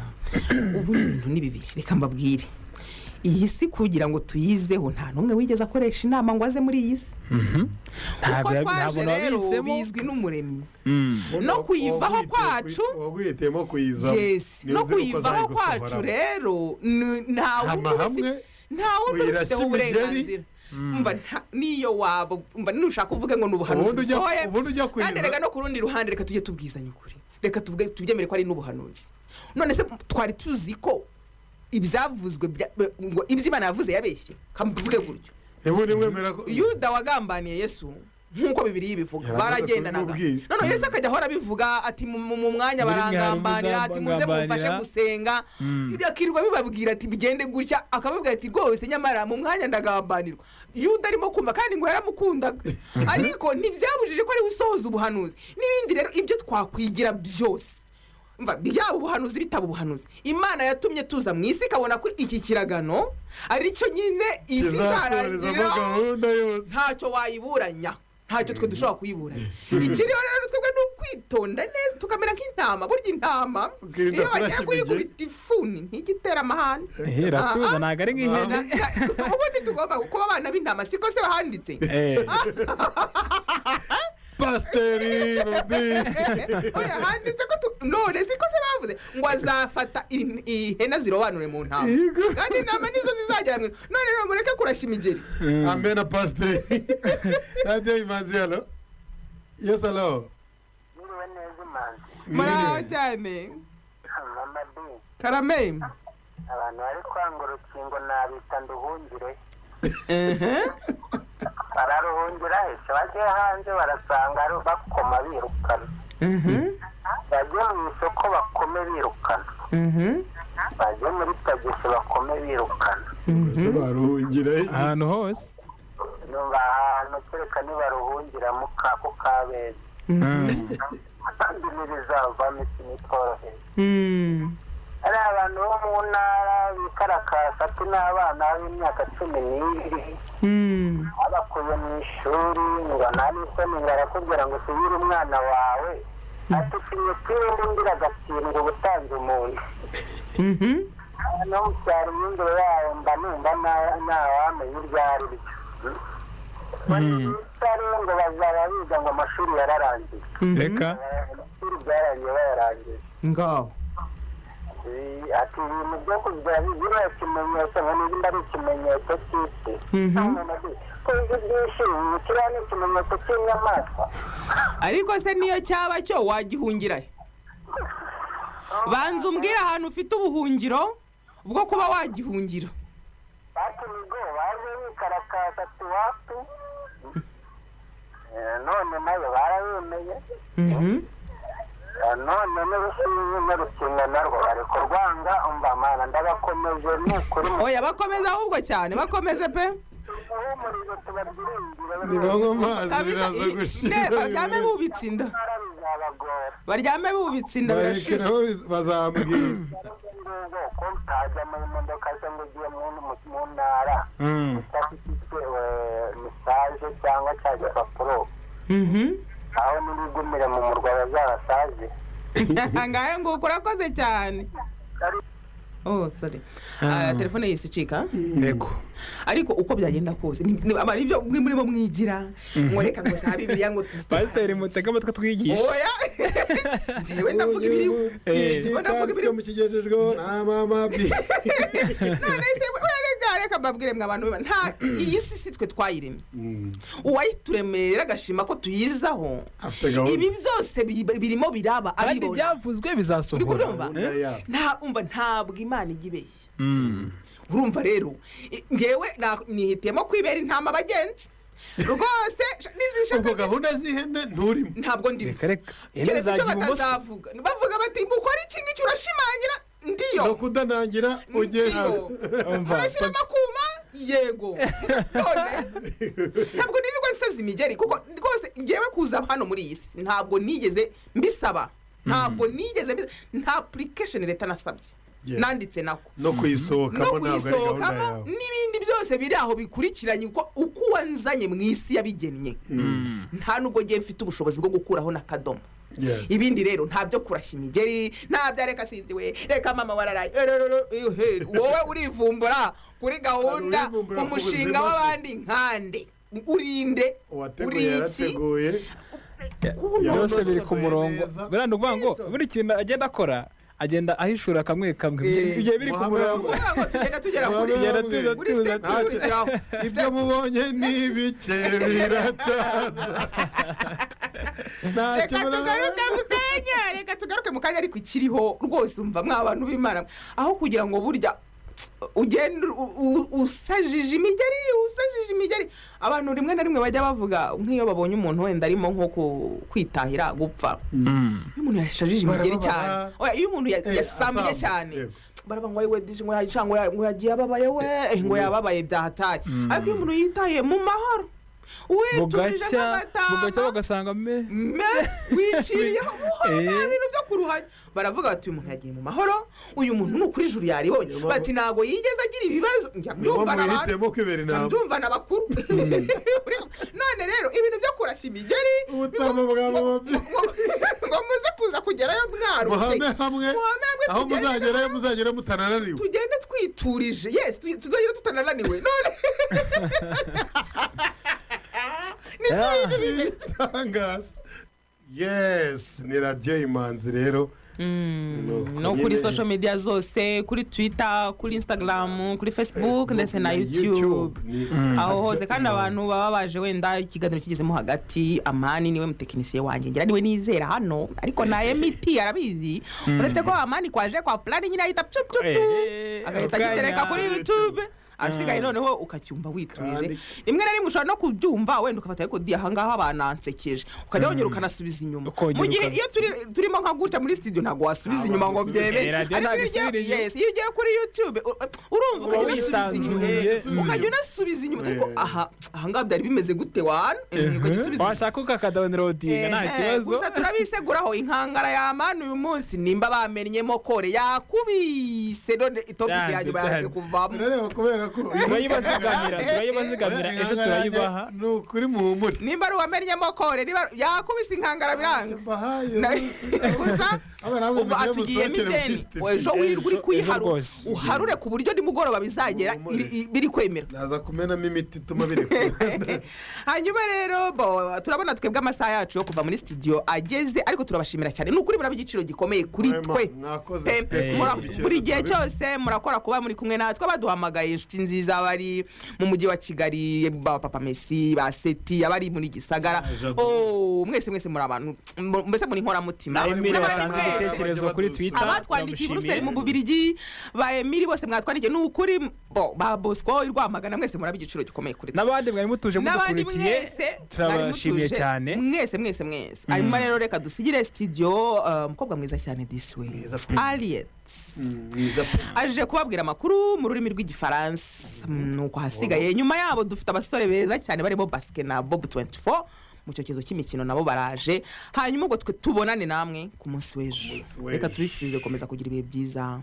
ubundi ibintu ni bibiri reka mbabwire. Iyi si kugira ngo tuyizeho nta n'umwe wigeze akoresha inama ngo aze muri iyi si. Uko twaje rero bizwi n'umuremyi. No kuyivaho kwacu no kuyivaho kwacu rero nta wundi ufite uburenganzira. Umva niyo waba umva nushaka uvuge ngo ni ubuhanuzi busohoye kandi reka no ku rundi ruhande reka tujye tubwizanya ukuri reka tuvuge tubyemere ko ari n'ubuhanuzi. None se twari tuzi ko ibyavuzwe ngo ibyo Imana yavuze yabeshye kamvuge gutyo. Yuda wagambaniye Yesu nk'uko Bibiliya ibivuga baragendanaga. None Yesu akajya ahora abivuga ati mu mwanya barangambanira ati muze mumfashe gusenga akirirwa bibabwira ati bigende gutya akababwira ati rwose nyamara mu mwanya ndagambanirwa. Yuda arimo kumva kandi ngo yaramukundaga ariko ntibyabujije ko ari usohoza ubuhanuzi n'ibindi. Rero ibyo twakwigira byose byaba ubuhanuzi bitaba ubuhanuzi Imana yatumye tuza mu isi ikabona ko iki kiragano ari cyo nyine isi izarangiriraho ntacyo wayiburanya ntacyo twe dushobora kuyiburanya. Ikiriho rero twebwe ni ukwitonda neza tukamera nk'intama. Burya intama iyo bagiye kuyikubita ifuni ntigitera amahane iratuza ntabwo ari nk'ihene. Ubundi tugomba kuba abana b'intama siko se bahanditse. Pasiteri oya handitse ko none siko se bavuze ngo azafata ihene zirobanure mu ntama kandi intama nizo zizagera mu none rero mureke kurashya imigeri. Amena pasiteri. Radiyo Imanzi, halo. Yes, halo. Mwiriwe neza Imanzi. Muraho cyane. Karame. Abantu bari kwanga urukingo nabita nduhungire. Bararuhungira hese bajye hanze barasanga bakoma birukana. Bajye mu isoko bakome birukana. Bajye muri tagisi bakome birukana. Baruhungira ahantu hose. Numva ahantu kereka nibaruhungira mu kako kabeza. Kandi ntibizavamo ikintu itoroheye. Ari abantu bo mu ntara bikarakasa ati n'abana b'imyaka 12 abakuye mu ishuri ngo nta n'isoni ngo arakubwira ngo usubire umwana wawe ati utinye undi agatsindwa ubutanze umuntu. No mu cyaro imyumvire yayo mba numva ntawamenya iryo ari ryo. Ngo bazaba biga ngo amashuri yararangiye. Reka amashuri byarangiye bayarangiye. Ngaho. Ati ibintu byo kujya biriya kimenyetso ngo niba ari ikimenyetso cy'isi. Ko ibyo byishimye kiriya ni ikimenyetso cy'inyamaswa. Ariko se niyo cyaba cyo wagihungira he? Banza umbwire ahantu ufite ubuhungiro bwo kuba wagihungira. Batunigo baje bikarakasa ati wapi. None nayo barabemeye. None n'urushinge n'urukingo narwo bari kurwanga umva mana ndabakomeje ni ukuri. Oya bakomeze ahubwo cyane bakomeze pe. Nibanywa amazi biraza gushira. Baryame bubitse inda. Baryame bubitse inda birashira. Bazambwira. Ko utajya mu modoka se ngo ugiye mu ntara udafite mesaje cyangwa cya gipapuro. Aho n'ibigumire mu murwa bazabasaze. Ngahe nguko urakoze cyane. Oh sorry. Telefone yise icika. Yego. Ariko uko byagenda kose ari ibyo murimo mwigira ngo reka ngo za Bibiliya ngo Pasiteri mutega amatwi twigisha. Oya. Njyewe ndavuga ibiri. Ndavuga ibiri mu kigejejweho na mama bi. None se reka mbabwire mwe abantu nta iyi si twe twayiremye. Uwayituremera agashima ko tuyizaho. Ibi byose birimo biraba kandi byavuzwe bizasohora. Nta umva ntabwo Imana igibeshya. Urumva rero ngewe nihitiyemo kwibera intama abagenzi rwose nizishaka ubwo gahunda z'ihene nturimo ntabwo ndimo keretse icyo batazavuga bavuga bati mukora iki ngiki urashimangira ndiyo no kudanangira ugenda urashyiramo akuma yego none ntabwo nirirwa nsaza imigeri kuko rwose ngewe kuza hano muri iyi si ntabwo nigeze mbisaba ntabwo nigeze nta application leta nasabye nanditse nako no kuyisohokamo ntabwo ari gahunda yawe n'ibindi byose biri aho bikurikiranye uko uwanzanye mu isi yabigennye nta nubwo ngiye mfite ubushobozi bwo gukuraho n'akadomo. Ibindi rero nta byo kurashya imigeri nta bya reka sinzi we reka mama wararaye wowe urivumbura kuri gahunda umushinga w'abandi nkande urinde uri iki byose biri ku murongo buriya ni ukuvuga ngo buri kintu agenda akora agenda ahishura kamwe kamwe ibyo biri ku murongo tugenda tugera kuri step ikurikiraho ibyo mubonye ni bike birataza. Reka tugaruke mu kanya reka tugaruke mu kanya ariko ikiriho rwose umva mwa bantu b'Imana aho kugira ngo burya ugenda usajije imigeri abantu rimwe na rimwe bajya bavuga nk'iyo babonye umuntu wenda arimo nko kwitahira gupfa iyo umuntu yashajije imigeri cyane iyo umuntu yasambye cyane baravuga ngo we dishi ngo yagiye ababaye we ngo yababaye byahatari ariko iyo umuntu yitahiye mu mahoro witurije nk'agatama bugacya bagasanga me wiciriyeho buhoro nta bintu byo kuruhanya baravuga bati uyu muntu yagiye mu mahoro uyu muntu ni ukuri ijuru yaribonye bati ntabwo yigeze agira ibibazo mbyumva n'abakuru. None rero ibintu byo kurashya imigeri ngo muze kuza kugerayo mwarutse muhame hamwe aho muzagerayo muzagerayo mutanananiwe tugende twiturije yes tuzagera tutanananiwe none Yes ni radiyo Imanzi rero no kuri social media zose kuri Twitter kuri Instagram kuri Facebook ndetse na YouTube aho hose kandi abantu baba baje wenda ikiganiro kigezemo hagati Amani niwe mutekinisiye wanjye ngira niwe nizera hano ariko na MT arabizi uretse ko Amani kwaje kwa plan nyine ahita pyu pyu pyu agahita agitereka kuri YouTube asigaye noneho ukacyumva witurije rimwe na rimwe ushobora no kubyumva wenda ukafata ariko di ahangaha banansekeje ukajya wongera ukanasubiza inyuma mu gihe iyo turimo nka gutya muri studio ntabwo wasubiza inyuma ngo byemere ariko iyo ugiye kuri YouTube urumva ukajya unasubiza inyuma ariko aha ahangaha byari bimeze gute wana washaka ukakadownloadinga nta kibazo gusa turabiseguraho inkangara y'amani uyu munsi nimba bamennyemo kore yakubise none itopiki ya nyuma yanze kuvamo. kubera ko Turayibazigamira, turayibazigamira, ejo turayibaha. Ni ukuri muhumure. Nimba ari uwamennyemo kore, niba yakubise inkangara biranga. Gusa namwe ubwo mugire atugiyemo musohokere ideni. muri studio. Ejo wirirwa uri Ejo kuyiharura, rwose. uharure ku buryo nimugoroba bizagera biri kwemera. Naza kumenamo imiti ituma birekura. Hanyuma rero bo turabona twebwe amasaha yacu yo kuva muri studio ageze, ariko turabashimira cyane, ni ukuri muraba igiciro gikomeye kuri twe. Mwakoze Pe, pe. buri gihe cyose murakora kuba muri kumwe natwe. Baduhamagaye, inshuti nziza bari mu mujyi wa Kigali, ba Papa Messi, ba Seti, abari muri Gisagara. Oh, mwese mwese muri abantu, mbese muri inkoramutima. Na Emile N'abandi watanze mwese. igitekerezo kuri Twitter, Abatwandikiye i Buruseli, mu turamushimiye. Bubirigi, ba Emili bose mwatwandikiye, ni ukuri bo ba Bosco i Rwamagana, mwese muraba igiciro gikomeye kuri twe. N'abandi mwari mutuje N'abandi mudukurikiye, mwese mwari turabashimiye mutuje. cyane. Mwese mwese mwese. Hanyuma rero reka dusigire studio umukobwa mwiza cyane disiwe Ariet aje kubabwira amakuru mu rurimi rw'Igifaransa. Nuko hasigaye nyuma yabo dufite abasore beza cyane barimo Basike na Bob 24 mu cyokezo cy'imikino, nabo baraje. Hanyuma ubwo twe tubonane namwe ku munsi w'ejo. W'ejo. Reka tubifurize gukomeza kugira ibihe byiza.